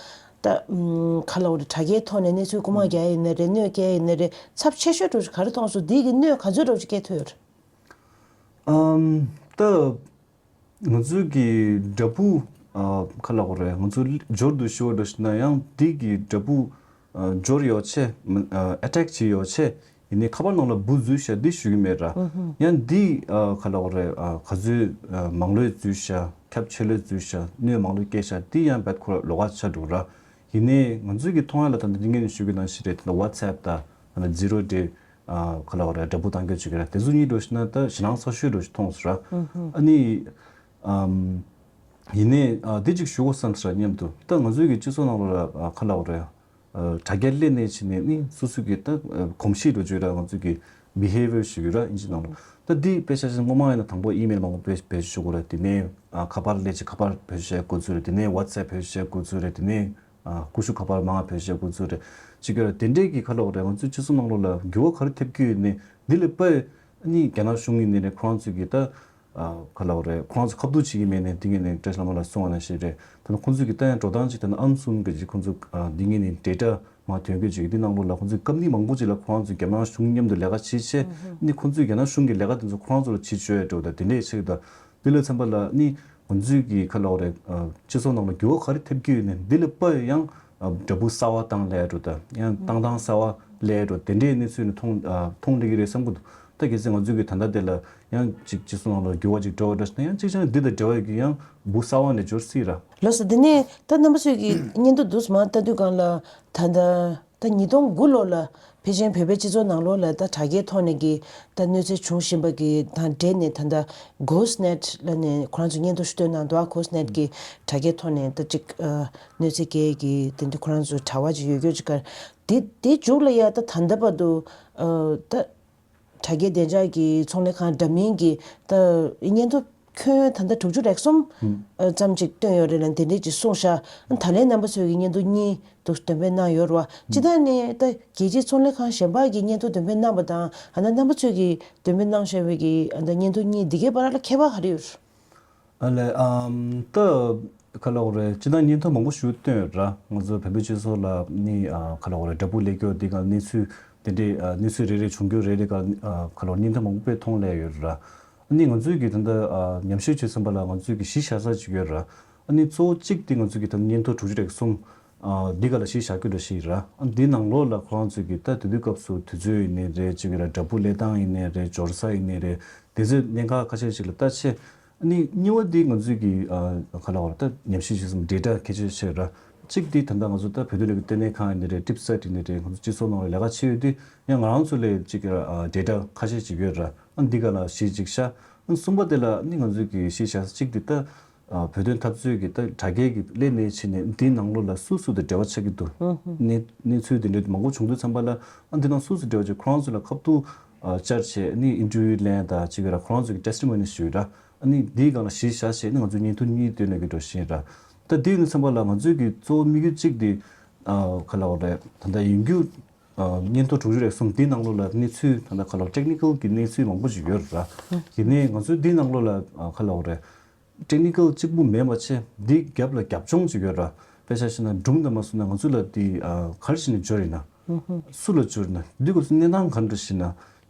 ད་ཨམ་ག་ལབ་དགོས་རེད། དྲ་རྒྱའི་ཐོག་ནས་གནས་ཚུལ་རྐུ་མ་རྒྱག་ཡིན་ན་རེད། གནོད་སྐྱེལ་ཡིན་ན་རེད། ཚབས་ཆེ་ཤོས་འདྲ་བོ་ཞིག་ག་རེ་མཐོང་སོང་། འདི་གི་གནོད་ག་ཚོད་འདྲ་བོ་ཞིག་སྐྱེལ་ཐུབ་ཡོད་རེད། ཨམ་ད། ང་ཚོའི་གི་དྲ་འབུ་ཨ་ག་ལབ་དགོས་རེད། ང་ཚོ་འབྱོར་འདུག་ཞུ་བ་འདྲ་ཞིག་ན་ཡང་འདི་གི་དྲ་འབུ་ཨ་འབྱོར་ཡོད་ཆེ། ཨ་ཨེ་ཊེག་བྱེད་ཡོད་ཆེ། ཡིན་ནའི་ཁ་པར་ནང་ལ་འབུ་འཛུལ་ཤག་འདི་ཞུ་གི་མེད་ར། ཡང་འདི་ཨ་ག་ལབ་དགོས་རེད། ཨ་ག་ཚོད་ཨ་མང་ལོས་འཛུལ་ཤག། ཁྱབ་ཆེ་ལོས་འཛུལ་ཤག། གནོད་མང་ལོས་སྐྱེལ་ཤག། འདི་ཡང་རྦད་ཁོ་ལོགས་ཀ་ཆགས་འགྲོ་ར། ཡིན་ནའི་ང་ཚོའི་གི་མཐོང་ཡ་ལ་ད་འདི་སྔོན་ནས་ཞུ་གི་ནང་བཞིན་རེད། ད་ཝ་ཊི་སེབ་ད་ད་ཛི་རོ་ཌེ་ཨ་ག་ལབ་དགོས་རེད། དྲ་འབུ་བཏང་རྒྱུ་བྱེད་ཀྱི་རེད། དེ་ཚོ་གཉིས་འདྲ་ཞིག་ན་ད་ཞེད་སྣང་ཚ་ཤོས་འདྲ་ཞིག་མཐོང་སོང་ར། ཨ་ནི་ཨམ་ཡིན་ནའི་ཨ་འདི་གཅིག་ཞུ་དགོས་བསམ་སོང་ར། མཉམ་དུ་ད་ང་ཚོའི་གི་སྤྱི་ཚོགས་ནང་ལོགས་ལ་ཨ་ག་ལབ་དགོས་རེད། ཨ་དྲ་རྒྱ་སླེབས་ནས་ཕྱིན་ནས་ནི་སོ་སོ་གི་ད་ཨ་གོམས་གཤིས་འདྲ་བོ་ཅིག་ཡོད་ར། ང་ཚོའི་གི་བི་ཧེ་བི་ཡར་ཞིག་ཡོད་ར། ཨིན་ཇི་ནང་ལོགས། ད་འདི་དཔེ་ཆ་བཞག་སྔོན་མ་ཡིན་ན་དང་པོ་ཨི་མེལ་མང་པོ་བེད་བེད་སྤྱོད་ཞུ་དགོས་ར། དེ་ནས་ཨ་ཁ་པར་སླེབས་ཅིག་ཁ་པར་བེད་སྤྱོད་བྱེད་དགོས་ཚུལ་རེད། དེ་ནས་ཝ་ཊི་སེབ་བེད་སྤྱོད་བྱེད་དགོས་ཚུལ་རེད། དེ་ནས་ཨ་ཀུ་ཤུ་ཁ་པར་མང་བེད་སྤྱོད་བྱེད་དགོས་ཚུལ་རེད། ཅིག་ཡོད་ར། དེ་འདྲས་ཀྱི་ག་ལབ་དགོས་རེད། ང་ཚོའི་སྤྱི་ཚོགས་ནང་ལོགས་ལ་འགྱུར་བ་ག་རེ་ཐེབས་ཀྱི་ཡོད་ནས་འདི་ལ་དཔེ་ཨ་ནི་རྒྱ་ནག་གཞུང་ཡིན་ནའི་རེད། ཁོ་རང་ཚོས་ཀྱི་ད་ཨ་ག་ལབ་དགོས་རེད། ཁོ་རང་ཚོ་ཁ་ཐུག་བྱེད་ཀྱི་མེད་ནས་འདི་ངས་ནས་བཀྲ་ཤིས་ལྷ་མོ་ལགས་གསུངས་པ་ནང་བཞིན་རེད། ད་ནི་ཁོང་ཚོས་ཀྱི་ད་ཡང་འགྲོ་སྟངས་ཅིག་ད་ནི་ཨམ་སུན་གྱི་ཅིག་ཁོང་ཚོ་ཨ་འདི་ངས་ནས་ཌེ་ཊ་མར་ཐོན་རྒྱུ་ཅིག་འདི་ནང་ལོགས་ལ་ཁོང་ཚོས་ཀམ་པ་ནི་མང་པོ་ཅིག་ལ་ཁོ་རང་ཚོས་རྒྱ་ནག་གཞུང་མཉམ་དུ་ལས་ཀ་བྱེད་ཆེད་ནི་ཁོང་ཚོས་རྒྱ་ནག་གཞུང་གི་ལས་ཀ་དེ་ཚོ་ཁོ་རང་ཚོ་ལ་བྱེད་བཅུག་ཡ་འགྲོ། ད་དེ་འདྲས་ཆེད་དུ་འདི་ལ་མཚོན་པ་ལ་ནི་ང་ཚོའི་གི་ག་ལབ་དགོས་རེད། ཨ་སྤྱི་ཚོགས་ནང་ལ་འགྱུར་བ་ག་རེ་ཐེབས་ཀྱི་ཡོད་ནས་འདི་ལ་དཔེ་ཡང་ཨ་དྲ་འབུ་གསར་པ་བཏང་སླེབས་འགྲོ། ད་ཡང་བཏང་སྟངས་གསར་པ་སླེབས་འགྲོ། དེ་འདྲའི་གནས་ཚུལ་ནི་མཐོང་ཨ་མཐོང་སླེབས་ཀྱི་རེད་བསམ་གྱི་འདུག། ད་གལ་སྲིད་ང་ཚོའི་གི་ད་ལྟ་དེ་ལ་ཡང་ཅིག་སྤྱི་ཚོགས་ནང་ལ་འགྱུར་བ་ཅིག་འགྲོ་བ་འདྲ་ཞིག་ན་ཡང་ཅིག་ཅང་འདི་དང་འབྲེལ་བ་ཡོད་ཀྱི་ཡང་འབུ་གསར་པ་ནས་འབྱོར་སྲིད་ར། ལགས་སོ། དེ་ནས་ད་རྣམ་པ་ཚོས་ཀྱི་བརྙན་ཐུང་འདུག་སེ་མར་ལྟ་དུས་སྒང་ལ་ད་ལྟ་ད་ཉིས་སྟོང་དགུ་ལོ་ལ་ཕལ་ཆེར་བོད་པའི་སྤྱི་ཚོགས་ནང་ལོགས་ལ་ད་དྲ་རྒྱའི་ཐོག་ནས་ཀྱི་ད་གནོད་འཚེ་བྱུང་བཞིན་པ་གི་དང་འབྲེལ་ནས་ད་ལྟ་གྷོ་སི་ཊི་ནེ་ཊི་ལབ་ནས་ཁོ་རང་ཚོ་བརྙན་ཐུང་ཞིག་བཏོན་གནང་འདུག། ཨ་གྷོ་སི་ཊི་ནེ་ཊི་གི་དྲ་རྒྱའི་ཐོག་ནས་ད་ཅིག་ཨ་གནོད་འཚེ་སྐྱེལ་གྱི་དེ་འདྲ་ཁོ་རང་ཚོ་དྲ་བ་ཅིག་ཡོད་རྒྱུ་ཅིག་ག་དེ་དེ་མཇུག་ལ་ཡ་ད་ད་ལྟ་བར་དུ་ཨ་ད། དྲ་རྒྱའི་བདེ་འཇགས་ཀྱི་ཚོང་ལས་ཁང་འདྲ་མིན་གྱི་ད་བརྙན་ཐུང་ཁྱོན་ད་ལྟ་དྲུག་ཅུ་རེ་གསུམ་ཨ་ཙམ་ཅིག་བཏོན་ཡོད་རེད་ལ་དེ་འདྲས་ཅིག་གསུངས་ཤག། ད་ལན་རྣམ་པ་ཚོས་ཀྱི་བརྙན་ཐུང་གཉིས་འདུག་འདོན་སྤེལ་གནང་ཡོད་རེད་བ། སྤྱིར་བཏང་ནས་ད་རྒྱལ་སྤྱིའི་ཚོང་ལས་ཁང་གཞན་པ་གི་བརྙན་ཐུང་འདོན་སྤེལ་གནང་པ་དང་ཨ་ན་རྣམ་པ་ཚོས་ཀྱི་འདོན་སྤེལ་གནང་བཞག་པའི་གི་ཨ་ད་བརྙན་ཐུང་གཉིས་འདི་གའི་བར་ལ་ཁྱད་པར་ག་རེ་ཡོད་རེད། ཨ་ལས་ཨམ་ད་ག་ལབ་དགོས་རེད། སྤྱིར་བཏང་བརྙན་ཐུང་མང་པོ་ཞིག་བཏོན་ཡོད་ར། ང་ཚོ་བོད་པའི་སྤྱི་ཚོགས་ལ་ནི་ཨ་ག་ལབ་དགོས་རེད། དྲ་འབུ་སླེབས་རྒྱུ་འདི་ག་གནས་ཚུལ་དེ་འདྲའི་ཨ་གནས་ཚུལ་རེ་རེ་བྱུང་རྒྱུ་རེ་རེ་ག་ཨ་ག་ལབ་བརྙན་ཐུང་མང་པོ་དཔེ་མཐོང་སླེབས་ཡོད་ར། ཨ་ནི་ང་ཚོས་ཀྱི་ད་ལྟ་ཨ་ཉམས་ཞིབ་བྱས་ཙམ་པ་ལ་ང་ཚོས་ཀྱི་གཞི་བཞག་ས་ཅིག་ཡོད་ར། ཨ་ནི་གཙོ་བོ་གཅིག་དེ་ང་ཚོས་ཀྱི་ད་བརྙན་ཐུང་དྲུག་ཅུ་རེ་གསུམ་ཨ་འདི་ག་ལ་གཞི་བཞག་རྒྱུ་འདྲ་ཞིག་ཡིན་ར། ཨ་འདི་ནང་ལོགས་ལ་ཁོ་རང་ཚོས་ཀྱི་ད་དུས་དུས་སྐབས་སུ་དུས་ཚོད་ཡིན་ནའི་རེད། ཅིག་ཡོད་ར། དྲ་འབུ་སླེབས་སྟངས་ཡིན་ནའི་རེད། འབྱོར་ས་ཡིན་ནའི་རེད། དེ་ཚོའི་གནད་འགག་ཁ་ཤས་ཤིག་ལ་ལྟ་ཆེད། ཨ་ནི་གཉིས་པ་འདི་ང་ཚོས་ཀྱི་ཨ་ག་ལབ་དགོས་རེད། ད་ཉམས་ཞིབ་བྱེད་སའི་ཌེ་ཊ་གལ་ཆེ་ཤོས་ར། གཅིག་འདི་ད་ལྟ་ང་ཚོ་ད་བོད་དོན་ལས་ཀྱི་ལྟེ་གནས་ཁང་ཡིན་ནའི་རེད། ཊིབ་སེཊ་ཡིན་ནའི་རེད། ང་ཚོ་སྤྱི་ཚོགས་ནང་ལ་ལས་ཀ་བྱེད་ཡོད་དུས་ཡང་ང་རང་ཚོ་ལས་གཅིག་གི་ཨ་ཌེ་ཊ་ཁ་ཤས་ཅིག་ཡོད་ར། ཨ་འདི་ག་ལ་གཞི་གཅིག་བཞག། ཨ་གསུམ་པ་དེ་ལ་ཨ་ནི་ང་ཚོས་ཀྱི་གཞི་བཞག་ས་གཅིག་འདི་ད་ཨ་བོད་དོན་འཐབ་རྩོད་ཀྱི་ད་དྲ་རྒྱའི་གི་སླེབས་ནས་ཕྱིན་ནས་འདིའི་ནང་ལོགས་ལ་སུ་སུ་དང་འབྲེལ་བ་ཆགས་ཀྱི་འདུག། གནས་གནས་ཚུལ་འདི་འདྲ་མང་པོ་བྱུང་དུས་ཙམ་པ་ལ་ཨ་འདི་ནང་སུ་སུ་འབྲེལ་བ་ཆགས། ཁོ་རང་ཚོ་ལ་ཁ་ཐུག་ཨ་བཅར་བྱས་ཨ་ནི་ཨིན་ཊར་བིའུ་ལེན་དང་ཅིག་ར། ཁོ་རང་ཚོ་གི་ཊེ་སི་ཊི་མོ་ནི་ཞུས་ར། ཨ་ནི་འདིའི་སྒང་ལ་གཞི་བཞག་བྱས་ནི་ང་ཚོས་བརྙན་ཐུང་གཉིས་བཏོན་ནས་གི་འགྲོ་བཞིན་ར། ད་འདི་ཡིན་ཙམ་པ་ལ་ང་ཚོས་ཀྱི་གཙོ་བོ་དམིགས་ཡུལ་གཅིག་དེ་ ཨ་ག་ལབ་དགོས་རེད། ད་ལྟ་ཡིན་རྒྱུ་ཨ་སྙན་ཐོ་དྲུག་ཅུ་རེ་གསུམ་འདི་ནང་ལོགས་ལ་གནས་ཚུལ་ད་ལྟ་ག་ལབ་དགོས་ཊེག་ནི་ཀལ་གྱི་གནས་ཚུལ་མང་པོ་ཞིག་ཡོད་རེད། ཡིན་ནའི་ང་ཚོའི་འདི་ནང་ལོགས་ལ་ཨ་ག་ལབ་དགོས་རེད། ཊེག་ནི་ཀལ་གཅིག་པུ་མིན་པ་བྱས་འདི་རྒྱབ་ལ་རྒྱབ་ལྗོངས་ཅིག་ཡོད་ར། དཔེ་ཆ་བཞག་ན་སྒྲུང་དང་མ་སོང་ན་ང་ཚོ་ལ་འདི་ཨ་ག་རེ་བྱས་ནས་འབྱོར་ཡིན་ན། སུ་ལ་འབྱོར་ཡིན་ན་འདི་སྐབས་སུ་གནས་སྟངས་ག་འདྲ་ཞིག་ན་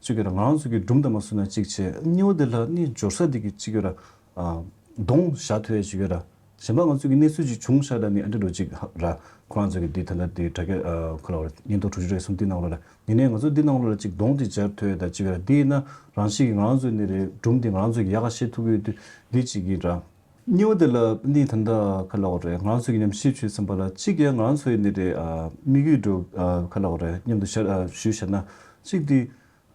གཅིག་ཡོད་ར། ང་རང་ཚོ་གི་སྒྲུང་དང་མ་སོང་ན་གཅིག་བྱས། གཉིས་པ་དེ་ལ་ནི་འབྱོར་ས་འདི་གི་གཅིག་ཡོད་ར། ཨ་གདོང་བཞག་ཐུབ་ཡ་ཅིག་ཡོད་ར། གཞན་པ་ང་ཚོ་གི་གནས་ཚུལ་ཅིག་བྱུང་ཤག་ད་ནི་ཨ་འདྲ་འགྲོ་ཅིག་ར། ཁོ་རང་ཚོ་གི་འདི་ད་ལྟ་འདི་དྲ་རྒྱ་ཨ་ག་ལབ་དགོས་རེད། སྙན་ཐོ་དྲུག་ཅུ་རེ་གསུམ་འདི་ནང་ལོགས་ལ། ཡིན་ནའི་ང་ཚོ་འདི་ནང་ལོགས་ལ་ཅིག་གདོང་དེ་སྦྱར་ཐུབ་ཡོད་ད་ཅིག་ཡོད་ར། འདི་ཡིན་ན་རང་བཞིན་གྱིས་ང་རང་ཚོ་ནི་རེད། སྒྲུང་འདི་ང་རང་ཚོ་གིས་ཡག་ག་ཤེས་ཐུབ་ཀྱི་ཡོད་དུས་འདི་ཅིག་གིས་ར། གཉིས་པ་དེ་ལ་ནི་ད་ལྟ་ག་ལབ་དགོས་རེད། ང་རང་ཚོ་གི་ཉམས་ཞིབ་བྱས་ཙམ་པ་ལ་གཅིག་ཡང་ང་རང་ཚོ་ཡི་ནི་རེད། ཨ་དམིགས་ཡུལ་འགྲོ་ཨ་ག་ལབ་དགོས་རེད། མཉམ་དུ་བཤད་ཨ་ཞུས་བཤད་ན་གཅིག་འདི་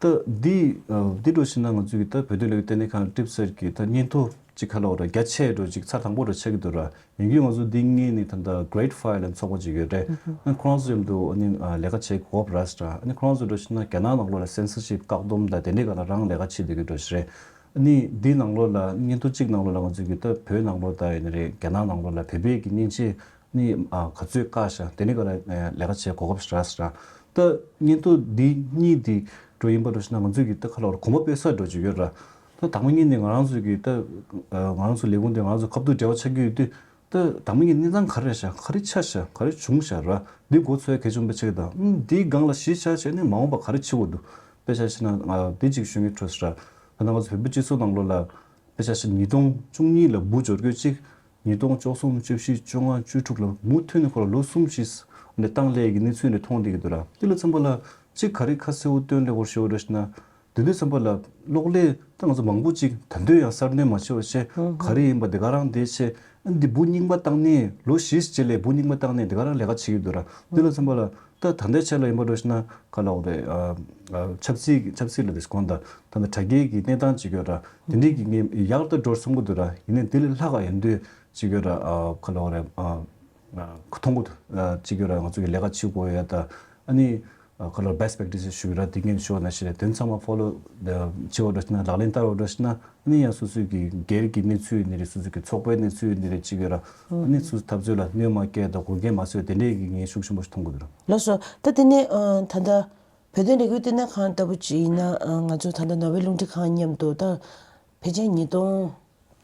ད་འདི་ཨ་འདི་འགྲོ་བཞིན་ན་ང་ཚོ་གི་ད་བོད་དོན་ལས་འགུལ་ལྟེ་གནས་ཁང་ཊིབ་སེཊ་གི་ད་སྙན་ཐོ་ཅིག་ག་ལབ་དགོས་རེད། རྒྱ་ཆེ་འགྲོ་ཅིག་ཚར་དང་པོ་འགྲོ་ཆགས་ཀྱི་འདུག་ར། ཡིན་རྒྱུ་ང་ཚོ་འདི་སྔོན་ནས་ད་ལྟ་གི་རེཊ་ཕའི་ལན་ཚོགས་པ་ཅིག་ཡོད་རེད། ཨ་ཁོ་རང་ཚོ་མཉམ་དུ་ཨ་ནི་ཨ་ལས་ཀ་བྱེད་དགོས་ར་ཟེར། ཨ་ནི་ཁོ་རང་ཚོ་འགྲོ་བཞིན་ན་རྒྱ་ནག་ནང་ལོགས་ལ་སེན་སར་ཤིབ་བཀག་སྡོམ་དང་དེ་འདྲའི་སྒང་ལ་རང་ལས་ཀ་བྱེད་བསྡད་ཀྱི་འགྲོ་ཞིག་རེད། ཨ་ནི་འདི་ནང་ལོགས་ལ་སྙན་ཐོ་གཅིག་ནང་ལོགས་ལ་ང་ཚོ་གི་ད་བོད་ནང་ལོགས་ད་ཡིན་ནི་རེད། རྒྱ་ནག་ནང་ལོགས་ལ་བོད་པའི་གི་མཉེན་ཆས་ནི་ཨ་ག་ཚོད་བཀག་ཤག་དེ་འདྲའི་སྒང་ལ་ཨ་ལས་ཀ་བྱེད་དགོས་ར་ཟེར། ད་སྙན་ཐོ་འདི་གཉིས་འདི་འགྲོ་ཡིན་པ་འགྲོ་བཞིན་ན་ང་ཚོ་གི་ད་ག་ལབ་དགོས་རེད། གོམ་པ་སྤོས་ས་འགྲོ་ཅིག་ཡོད་ར། ད་དང་པོ་ཉིད་ནས་ང་རང་ཚོ་གི་ད་ཨ་ང་རང་ཚོ་ལས་ཁུངས་དེ་ང་རང་ཚོ་ཁ་ཐུག་འབྲེལ་བ་ཆགས་ཀྱི་ཡོད་དུས། ད་དང་པོ་ཉིད་གནས་སྟངས་ག་རེ་རེད་ཤག་ག་རེ་ཆགས་ཤག་ག་རེ་བྱུང་ཤག་ར། འདི་མགོ་ཚོས་གལ་ཆེན་པོ་ཆགས་ཀྱི་འདུག་ཨུམ་འདིའི་སྒང་ལ་གཞི་བཞག་བྱས་ནས་མ་འོངས་པ་ག་རེ་བྱེད་དགོས་འདུག་དཔེ་ཆ་བཞག་ན་ང་འདི་གཅིག་ཞུ་སྙིང་བྲོ་ཤག་ར། ད་ནང་ང་ཚོ་བོད་པའི་སྤྱི་ཚོགས་ནང་ལོགས་ལ་དཔེ་ཆ་བཞག་ན་ཉིས་སྟོང་བཅུ་གཉིས་ལ་འབུ་འབྱོར་གྱི་གཅིག་ཉིས་སྟོང་བཅུ་གསུམ་བཅུ་བཞི་བཅོ་ལྔ་བཅུ་དྲུག་ལ་མུ་མཐུད་ནས་ཁོ་ལ་ལོ་གསུམ་བཞི་འདི་བཏང་སླེབས་ཀྱི་གནས་ཚུལ་འདི་མཐོང་བསྡད་ཀྱི་འདུག་ར། དེ་ལ་མཚོན་པ་ལ་གཅིག་ག་རེ་ཁ་གསལ་པོ་སྟོན་སླེབས་དགོས་ཞེས་པ་འདྲ་ཞིག་ན། དེ་དུས་ཙམ་པ་ལ་གློག་ཀླད་ད་ང་ཚོ་མང་པོ་ཅིག་ད་དུང་ཡང་གསར་སྣོན་མ་བྱས་པ་བྱས། ཧུམ་ཧུམ། ག་རེ་ཡིན་པ་དེ་ག་རང་དེ་བྱས། ཨ་འདི་འབུ་རྙིང་པ་བཏང་ནས་ལོ་བཞི་རྗེས་ལ་འབུ་རྙིང་པ་བཏང་ནས་དེ་ག་རང་ལས་ཀ་བྱེད་ཀྱི་འདུག་ར། དེ་ལ་མཚོན་པ་ལ་ད་ད་ལྟའི་ཆ་ལ་ཡིན་པ་འདྲ་ཞིག་ན་ག་ལབ་དགོས་རེད། ཨ་ཨ་ཆབ་སྲིད་ཀྱི་ཆབ་སྲིད་ལ་དེ་དགོངས་དག་ད་ལྟ་དྲ་རྒྱའི་གི་གནས་སྟངས་ཅིག་ཡོད་ར། དེ་འདྲའི་གི་ངས་ཡག་ཏུ་འགྲོ་བསམ་གྱི་འདུག་ར། ཡིན་ནའི་དེ་ལས་ལྷག་ག་ཡིན་དུས་ཅིག་ཡོད་ར། ཨ་ག་ལབ་དགོས་རེད། ཨ་ཨ་མཐོང་གི་འདུག་ཨ་ཅིག་ཡོད་ར། ང་ཚོ་གི་ལས་ཀ་བྱེད་དགོས་ཡ་ད་ཨ་ནི། ཨ་ག་ལབ་དགོས་རེད། བེ་སི་ཊི་པེག་ཊི་སི་ཞུ་གི་ར། དེ་ངས་ཞུ་བ་ནང་བཞིན་རེད། དེ་ཚང་མ་ཕོ་ལོ་བྱེད་པ་འདྲ་ཞིག་ན་ལག་ལེན་བསྟར་བ་འདྲ་ཞིག་ན་ཨ་ནི་ཡང་སོ་སོའི་གི་སྒེར་གྱི་གནས་ཚུལ་ཡིན་ནི་རེད། སོ་སོའི་གི་ཚོགས་པའི་གནས་ཚུལ་ཡིན་ནི་རེད། ཅིག་ཡོད་ར། ཨ་ནི་སོ་སོའི་འཐབ་རྩོད་ལ་གནོད་མ་བསྐྱལ་དང་འགོག་རྐྱེན་མ་བཟོས་དེ་འདྲའི་གི་ངས་ཤུགས་ཆེན་པོ་ཞིག་མཐོང་གི་འདུག་ར། ལགས་སོ། ད་དེ་ནས་ཨ་ད་ལྟ་བོད་དོན་ལས་འགུལ་ལྟེ་གནས་ཁང་ལྟ་བུ་ཅིག་ཡིན་ན་ཨ་ང་ཚོ་ད་ལྟ་ནོར་ཝེ་རླུང་འཕྲིན་ཁང་མཉམ་དུ་ད་ཕལ་ཆེར་ཉིས་སྟོང་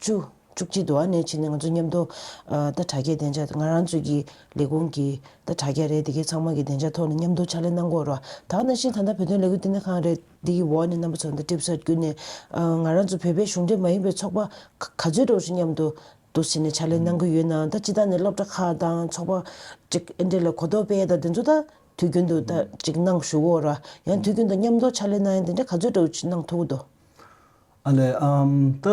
བཅུ་བཅུ་གཅིག་དུ་ཨ་ནས་ཕྱིན་ནས་ང་ཚོ་མཉམ་དུ་ཨ་ད་དྲ་རྒྱའི་བདེ་འཇགས་ང་རང་ཚོ་གི་ལས་ཁུངས་ཀྱི་ད་དྲ་རྒྱ་རེད། དེ་གའི་ཚང་མ་གི་བདེ་འཇགས་ཐོག་ནས་མཉམ་དུ་ཕྱག་ལས་གནང་གི་ཡོད་རེད་བ། ད་ག་ནང་བཞིན་ད་ལྟ་བོད་དོན་ལས་འགུལ་ལྟེ་གནས་ཁང་རེད། འདི་ཡི་འོག་ནས་རྣམ་པ་ཚོ་འདི་ཊིབ་སེཊ་བརྒྱུད་ནས་ཨ་ང་རང་ཚོ་བོད་པའི་གཞུང་འབྲེལ་མ་ཡིན་པའི་ཚོགས་པ་ག་ག་ཚོད་འདྲ་བོ་ཞིག་མཉམ་དུ་འདུ་བྱས་ནས་ཕྱག་ལས་གནང་གི་ཡོད་ན། ད་སྤྱིར་བཏང་ནས་སློབ་གྲྭ་ཁག་དང་ཚོགས་པ་ཅིག་ཨེ་འདྲ་ལ་གོ་རྟོགས་སྤེལ་ཡས་དང་དེ་ཚོ་ད་དུས་རྒྱུན་དུ་ད་ཅིག་གནང་བཞུགས་ཡོད་རེད་བ། ཡང་དུས་རྒྱུན་དུ་མཉམ་དུ་ཕྱག་ལས་གནང་ཡས་དེ་འདྲ་ག་ཚོད་འདྲ་བོ་ཅིག་གནང་ཐུབ་ཀྱི་འདུག་ཨ་ལས་ཨམ་ད་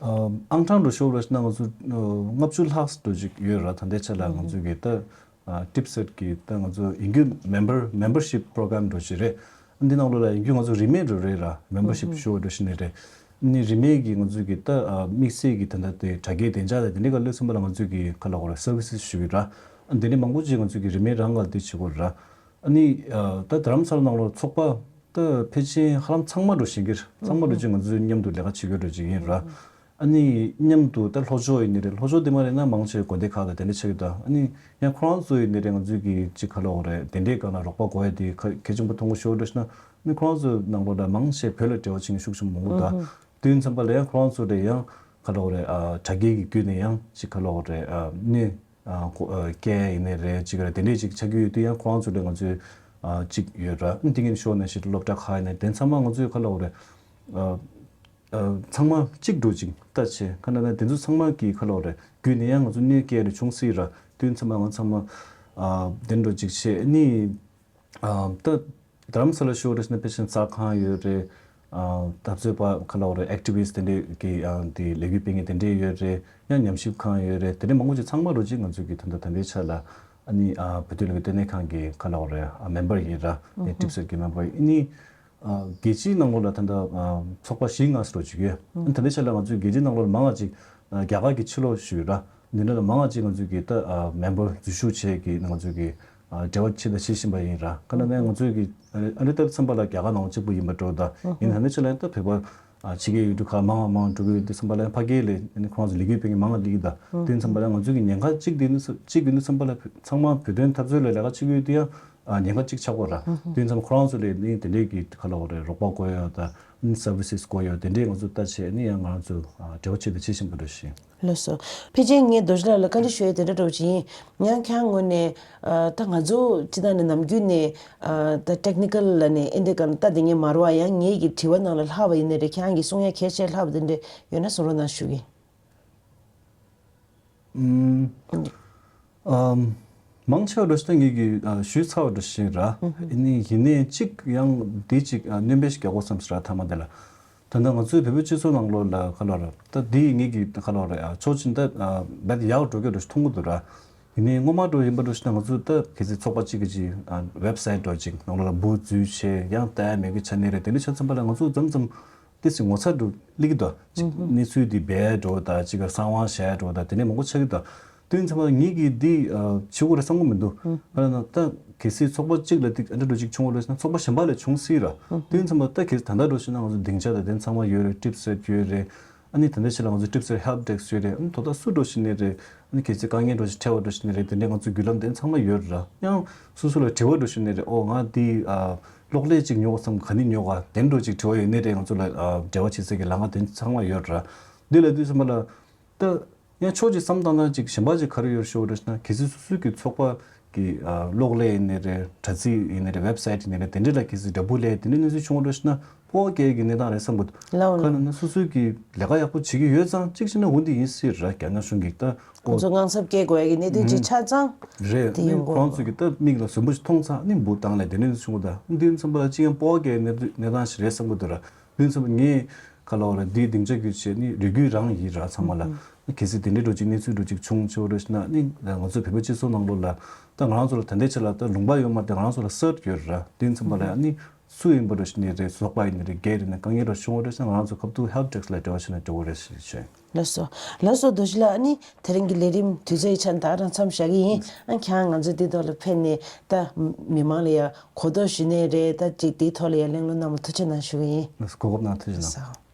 ཨམ་ཨང་གྲངས་འདྲ་ཞུ་བ་ཞིག་ན་ང་ཚོ་ཨ་ལྔ་བཅུ་ལྷག་འདྲ་ཅིག་ཡོད་ར། ད་ལྟའི་ཆ་ལ་ང་ཚོ་གི་ད་ཨ་ཊིབ་སེཊ་གི་ད་ང་ཚོ་ཡིན་རྒྱུ་མེམ་བར་མེམ་བར་ཤིབ་པོ་རོ་གྷི་རམ་འདྲ་ཅིག་རེད། འདི་ནང་ལོགས་ལ་ཡིན་རྒྱུ་ང་ཚོ་རིན་མེད་འདྲ་རེད་ར། མེམ་བར་ཤིབ་ཞུ་བ་འདྲ་ཞིག་ནས་རེད། ནི་རིན་མེད་ཀྱི་ང་ཚོ་གི་ད་ཨ་དམིགས་བསལ་གྱི་ད་ལྟ་དེ་དྲ་རྒྱའི་བདེ་འཇགས་དང་དེ་འདྲའི་སྒང་སླེབས་ཙམ་པ་ལ་ང་ཚོ་གི་ག་ལབ་དགོས་རེད། སར་བི་སེ་སི་ཞུ་གི་ར། དེ་འདྲའི་མང་པོ་ཅིག་ང་ཚོ་གི་རིན་མེད་རང་ལ་དེ་བྱེད་དགོས་ར། ཨ་ནི་ཨ་ད་རྡ་རམ་ས་ལ་ནང་ལོགས་ཚོགས་པ་ད་ཕལ་ཆེར་ཧ་ལམ་ཚང་མ་འདྲ་ཞིག་གི་ཚང་མ་འདྲ་ཅིག་ང་ཚོ་མཉམ་དུ་ལས་ཀ་བྱེད་དགོས་འདྲ་ཅིག་ཡིན་ར། ཨ་ནི་མཉམ་དུ་ད་ལྷོ་ཕྱོགས་ཡིན་ནི་རེད། ལྷོ་ཕྱོགས་དེ་མ་རེད་ན་མང་ཆེ་དགོན་སྡེ་ཁག་དང་དེ་འདྲ་ཆགས་ཀྱི་འདུག་ཨ་ནི་ཡང་ཁོ་རང་ཚོ་ཡིན་ནི་རེད། ང་ཚོའི་གི་ཅིག་ག་ལབ་དགོས་རེད། དེ་འདྲའི་སྒང་ལ་རོགས་པ་དགོས་ཡ་དེ་གལ་ཆེན་པོ་མཐོང་གི་ཞུ་བ་འདྲ་ཞིག་ན། ཨ་ནི་ཁོ་རང་ཚོའི་ནང་ལོགས་ལ་མང་ཆེ་བོད་ལ་འབྲེལ་བ་བྱེད་མཁན་ཤུགས་ཆེན་པོ་མང་པོ་འདུག་དེ་ཡིན་ཙམ་པ་ལ་ཡང་ཁོ་རང་ཚོ་ལ་ཡང་ག་ལབ་དགོས་རེད། ཨ་དྲ་རྒྱའི་གི་བརྒྱུད་ནས་ཡང་ཅིག་ག་ལབ་དགོས་རེད། ཨ་གནོད་ཨ་སྐྱེལ་ཡ་ཡིན་ནའི་རེད། ཅིག་རེད། དེ་འདྲས་ཅིག་ཆགས་ཀྱི་ཡོད་དུས་ཡང་ཁོ་རང་ཚོ་ལ་ང་ཚོས་ཨ་ཅིག་ཡོད་ར། ཨ་ནི་དེ་ངས་ཞུ་བ་ནང་བཞིན་སློབ་གྲྭ་ཁག་ཡིན་ནའི་དེ་ཚང་མ་ང་ཚོས་ག་ལབ་དགོས་རེད། ཨ་ཨ་ཚང་མ་གཅིག་འགྲོ་ཅིག་ལྟ་བྱས། ག་ན་ན་དེ་ཚོ་ཚང་མ་གི་ག་ལབ་དགོས་རེད། བརྒྱུད་ནས་ཡང་ང་ཚོ་གནོད་སྐྱེལ་རེ་བྱུང་སྲིད་ར། དུས་ཚང་མ་ང་ཚང་མ་ཨ་དེ་འགྲོ་ཅིག་བྱས་ནི། ཨ་ད་རྡ་རམ་ས་ལ་ཞུ་བ་རེད་ཟེར་ན་ཕལ་ཆེར་ཟ་ཁང་ཡོད་རེད། ཨ་འཐབ་རྩོད་པ་ག་ལབ་དགོས་རེད། ཨེག་ཊི་བི་སི་ཊི་དེ་འདྲས་ཀྱི་ཨ་དེ་ལས་འགུལ་སྤེལ་མཁན་དེ་འདྲས་ཡོད་རེད། ཡང་ཉམས་ཞིབ་ཁང་ཡོད་རེད། དེ་འདྲས་མང་པོ་ཅིག་ཚང་མ་འདྲ་ཅིག་ང་ཚོ་གི་ད་ལྟ་ད་ལྟའི་ཆ་ལ་ཨ་ནི་ཨ་བོད་དོན་ལས་འགུལ་ལྟེ་གནས་ཁང་གི་ག་ལབ་དགོས་རེད། ཨ་མེམ་བར་ཡིན་ར། ཨ་ནི་ཊིབ་སེཊ་གི་མེམ་བར་ཡིན་ནི། ཨ་རྒྱལ་སྤྱིའི་ནང་ལོགས་ལ་ད་ལྟ་ཨ་ཚོགས་པ་བཞི་ལྔ་ཙམ་འདྲ་ཅིག་ཡོད། ཨ་ནི་ད་ལྟའི་ཆ་ལ་ང་ཚོའི་རྒྱལ་སྤྱིའི་ནང་ལོགས་ལ་མང་བ་ཅིག་ཨ་རྒྱ་གར་གྱི་ཕྱི་ལོགས་ཞུ་ར། འདི་འདྲ་ལ་མང་བ་ཅིག་ང་ཚོའི་གི་ད་ཨ་མེམ་བར་འཛུལ་ཞུགས་བྱས་ཀྱི་ང་ཚོའི་གི་ཨ་འབྲེལ་བ་བྱེད་དང་བྱེད་བཞིན་པ་ཡིན་ར། ག་ན་ནས་ང་ཚོའི་གི་ཨ་ཨ་འདྲ་ལྟ་བུ་ཚན་པ་ལ་རྒྱ་གར་ནང་གཅིག་པུ་ཡིན་པ་འདྲ་ད་ཡིན་ན་ད་ལྟའི་ཆ་ལ་ད་བོད་པ་ ཨ་ཕྱི་རྒྱལ་ཡུལ་གྲུ་ཁག་མང་བ་མང་འགྲོ་གི་ཡོད་དུས་ཙམ་པ་ལ་ཕ་གིར་ལས་ཁོ་རང་ཚོ་ལས་འགུལ་སྤེལ་མཁན་མང་བ་སླེབས་ཀྱི་འདུག་དེ་ཙམ་པ་ལ་ང་ཚོ་གི་ཉེན་ཁ་གཅིག་དེ་ནི་གཅིག་ཡིན་དུས་ཙམ་པ་ལ་ཚང་མ་བོད་དོན་འཐབ་རྩོད་ལ་ལས་ཀ་བྱེད་ཀྱི་ཡོད་དུས་ཡང་ཨ་ཉེན་ཁ་གཅིག་ཆགས་ཀྱི་ཡོད་ར། དེ་ཙམ་ཁོ་རང་ཚོ་ལས་ནི་དེ་འདྲས་ཀྱི་ག་ལབ་དགོས་རེད། རོགས་པ་དགོས་ཡོད་དང་སར་བི་སི་དགོས་ཡོད་དེ་འདྲས་ང་ཚོ་ལྟ་བྱས་ནི་ཡང་ང་རང་ཚོ་འབྲེལ་བ་བྱས་ཏེ་བྱེད་བཞིན་པ་འདྲ་ཞིག་ལགས་སོ། ཕལ་ཆེར་ངས་རྡོ་རྗེ་ལགས་ལ་བཀའ་འདྲི་ཞུ་ཡས་དེ་འདྲ་འདྲ་བོ་ཅིག་ཡིན། ཡང་ཁྱེད་རང་ངོས་ནས་ཨ་ད་ང་ཚོ་སྤྱིར་བཏང་ནས་ནམ་རྒྱུན་ནས་ཨ་ད་ཊེག་ནི་ཀལ་ལ་ནས་ཨེ་འདྲས་ག་ལ་ལྟ་དེ་ངས་མ་རུ་བ་ཡང་ངེད་ཀྱི་དྲི་བ་ནང་ལ་ལྷག་པ་ཡིན་ནའི་རེད། ཁྱེད་རང་གིས་གསུང་ཡ་གལ་ཆེ་ལྷག་པ་དེ་འདྲས་ཡོད་ན་གསུང་རོགས་གནང་ཞུ་གི། ཨམ། ཨམ། མང་ཆེ་བ་འདྲ་ཞིག་ད་ངེད་ཀྱིས་ཨ་ཞུས་ཚར་བ་འདྲ་ཞིག་ར། ཨ་ནི་ཡིན་ནའི་གཅིག་ཡང་འདི་གཅིག་ཨ་སྣོན་པ་ཞིག་རྒྱག་དགོས་བསམ་ཟེར་ར་མཐའ་མ་དེ་ལ། ད་ལྟ་ང་ཚོའི་བོད་པའི་སྤྱི་ཚོགས་ནང་ལོགས་ལ་ག་ལབ་ར། ད་འདི་ངེད་ཀྱིས་ག་ལབ་ར་ཨ་ཕྱོགས་གཅིག་ད་ཨ་རྦད་དེ་ཡག་འགྲོ་རྒྱུ་འདྲ་ཞིག་མཐོང་གི་འདུག་ར། ཡིན་ནའི་སྔོན་མ་འདྲ་ཡིན་པ་འདྲ་ཞིག་ན་ང་ཚོ་ད་གལ་སྲིད་ཚོགས་པ་གཅིག་གི་ཅིག་ཨ་ཝེབ་སའིཊ་འདྲ་ཅིག་ནང་ལོགས་ལ་འབུ་འཛུལ་བྱས་ཡང་ལྟ་ཡ་མེད་གི་ཆ་ནས་རེད། དེ་འདྲ་ཆ་ཚང་པ་ལ་ང་ཚོ་མཚམས་མཚམས་ཏོག་ཙམ་ངོ་ཚ་འདྲ་སླེབས་ཀྱི་འདུག་ཅིག་གནས་ཚུལ་འདི་སྦས་འགྲོ་དང་ཅིག་ག་གསང་བ་བཤད་འགྲོ་དང་དེ་འདྲ་མང་པོ་ཆགས་ཀྱི་འདུག་དེ་ཡིན་ཚང་མ་ངེད་ཀྱིས་འདི་ཨ་བྱེད་དགོས་རེད་བསམ་གྱི་མི་འདུག་ཨ་ན་ད་གལ་སྲིད་ཚོགས་པ་གཅིག་ལ་དེ་ཨ་འདྲ་འདྲ་ཅིག་བྱུང་བ་རེད་ཟེར་ན་ཚོགས་པ་གཞན་པ་ལ་བྱུང་སྲིད་ར། དེ་ཡིན་ཚང་མ་ད་གལ་སྲིད་ད་ལྟ་འདྲ་ཞིག་ན་ང་ཚོ་སྡིངས་ཆ་དང་དེ་ཚང་མ་ཡོད་རེད། ཊིབ་སེཊ་ཡོད་རེད། ཨ་ནི་ད་ལྟ་ཕྱི་ལ་ང་ཚོ་ཊིབ་སེཊ་ཧེལཔ་ཌེསྐ་ཡོད་རེད། ཨ་ནི་དོ་བདག་སུ་འདྲ་ཞིག་ནས་རེད། ཨ་ནི་གལ་སྲིད་དཀའ་ངལ་འདྲ་ཞིག་འཕྲད་པ་འདྲ་ཞིག་ནས་རེད། དེ་འདྲའི་ང་ཚོ་བརྒྱུད་ལམ་དེ་ཚང་མ་ཡོད་རེད་ར། ཡང་སོ་སོ་ལ་དྲི་བ་འདྲ་ཞིག་ནས་རེད། ཨོ་ང་འདི་ཨ་གློག་ཀླད་ཅིག་ཉོ་དགོས་བསམ་ག་ནས་ཉོ་ག་དེ་འདྲ་ཅིག་དྲི་བ་ཡོད་ནའི་རེད། ང་ཚོ་ལ་ཨ་འབྲེལ་བ་བྱེད་སའི་གི་ལམ་ཁ་དེ་ཚང་མ་ཡོད་རེད་ར། འདི་ལ་དུས་ཙམ་པ་ལ་ད་ཡང་ཕྱོགས་གཅིག་བསམ་བཏང་ན་ཅིག་གཞན་པ་ཅིག་ག་རེ་ཡོད་ཤོད་རེད་ཟེར་ན་གལ་སྲིད་སོ་སོའི་གི་ཚོགས་པ་གི་ཨ་གློག་ཀླད་ཡིན་ནའི་རེད། དྲ་ཚིགས་ཡིན་ནའི་རེད། ཝེབ་སའིཊ་ཡིན་ནའི་རེད། དེ་འདྲ་ལ་གལ་སྲིད་འདྲ་པོ་ལས་དེ་འདྲའི་གནས་ཚུལ་བྱུང་བ་རེད་ཟེར་ན་སྤོབས་པ་སྐྱེ་གི་གནས་སྟངས་རེད་བསམ་གི་འདུག་ལའོ་ལའོ། ག་ན་ན་སོ་སོའི་གི་ལས་ཀ་ཡག་པོ་བྱེད་ཀྱི་ཡོད་ཙང་གཅིག་བྱས་ན་འོ་འདི་ཡིན་སྲིད་ར། རྒྱ་ནག་གཞུང་གིས་ད་ཁོ་ང་ཚོ་དངངས་འཚབ་སྐྱེ་དགོས་ཡ་གི་གནད་དོན་ཅིག་ཆགས་ཙང་རེད། དེ་ཡོང་གི་ཁོ་རང་ཚོ་གི་ད་མིག་ལ་ཟུམ་པ་ཞིག་མཐོང་ཙང་ནི་འབུ་བཏང་ལས་དེ་འདྲ་བྱུང་གི་འདུག་འདི་ཡིན་ཙམ་པ་ལ་གཅིག་ཡང་སྤོབས་པ་སྐྱེ་གི་གནས་གནས་སྟངས་ཤིག་རེད་བསམ་གི་འདུག་ར། འདི་ཡིན་ཙམ་པ་ངས་ག་ལབ་ར། འདིའི་སྡིངས་ཆ་བརྒྱུད་བྱས་ནི་རེ་སྐུལ་རང་ཡིན་ར། ཚང་མ་ལ་གལ་སྲིད་དེ་འདྲའི་འགྲོ་ཅིག་གནས་ཚུལ་འགྲོ་ཅིག་བྱུང་ཆོག་རེད་ཟེར་ན་ནི་ང་ཚོ་བོད་པའི་སྤྱི་ཚོགས་ནང་ལོགས་ལ་ད་ང་རང་ཚོ་ལ་ད་ལྟའི་ཆ་ལ་ད་ལུང་པ་ཡོད་མ་རེད། ང་རང་ཚོ་ལ་སརཊ་ཡོད་ར། དེ་ཡིན་ཙམ་པ་ལ་ནི་སུ་ཡིན་པ་འདྲ་ཞིག་ནས་རེད། ཚོགས་པ་ཡིན་ནའི་རེད། སྒེར་ཡིན་ནའི་དཀའ་ངལ་འདྲ་བྱུང་བ་རེད་ཟེར་ན་ང་རང་ཚོ་ཁ་ཐུག་ཧེལཔ་ཌེསྐ་ལ་འབྲེལ་བ་བྱས་ན་འགྲིག་གི་རེད་ཞེས་བཤད། ལགས་སོ། ལགས་སོ་རྡོ་རྗེ་ལགས། ཨ་ནི་དེ་རིང་གི་ལས་རིམ་དུས་ཚོད་ཡི་ཆ་ནས་ད་ག་རང་མཚམས་བཞག་གི་ཡིན། ཨ་ཁྱེད་རང་ང་ཚོའི་འདི་ཐོག་ལ་ཕེབས་ནས་ད་མི་མང་ལ་ཡ་གོ་རྟོགས་ཞུས་ནའི་རེད། ད་ཅིག་འདིའི་ཐོག་ལ་ཡ་གླེང་སློང་གནང་བ་ཐུགས་རྗེ་གནང་ཞུ་གི་ཡིན། ལགས་སོ། གོ་སྐབས་གནང་ཐུགས་རྗེ་གནང་། ལགས་སོ།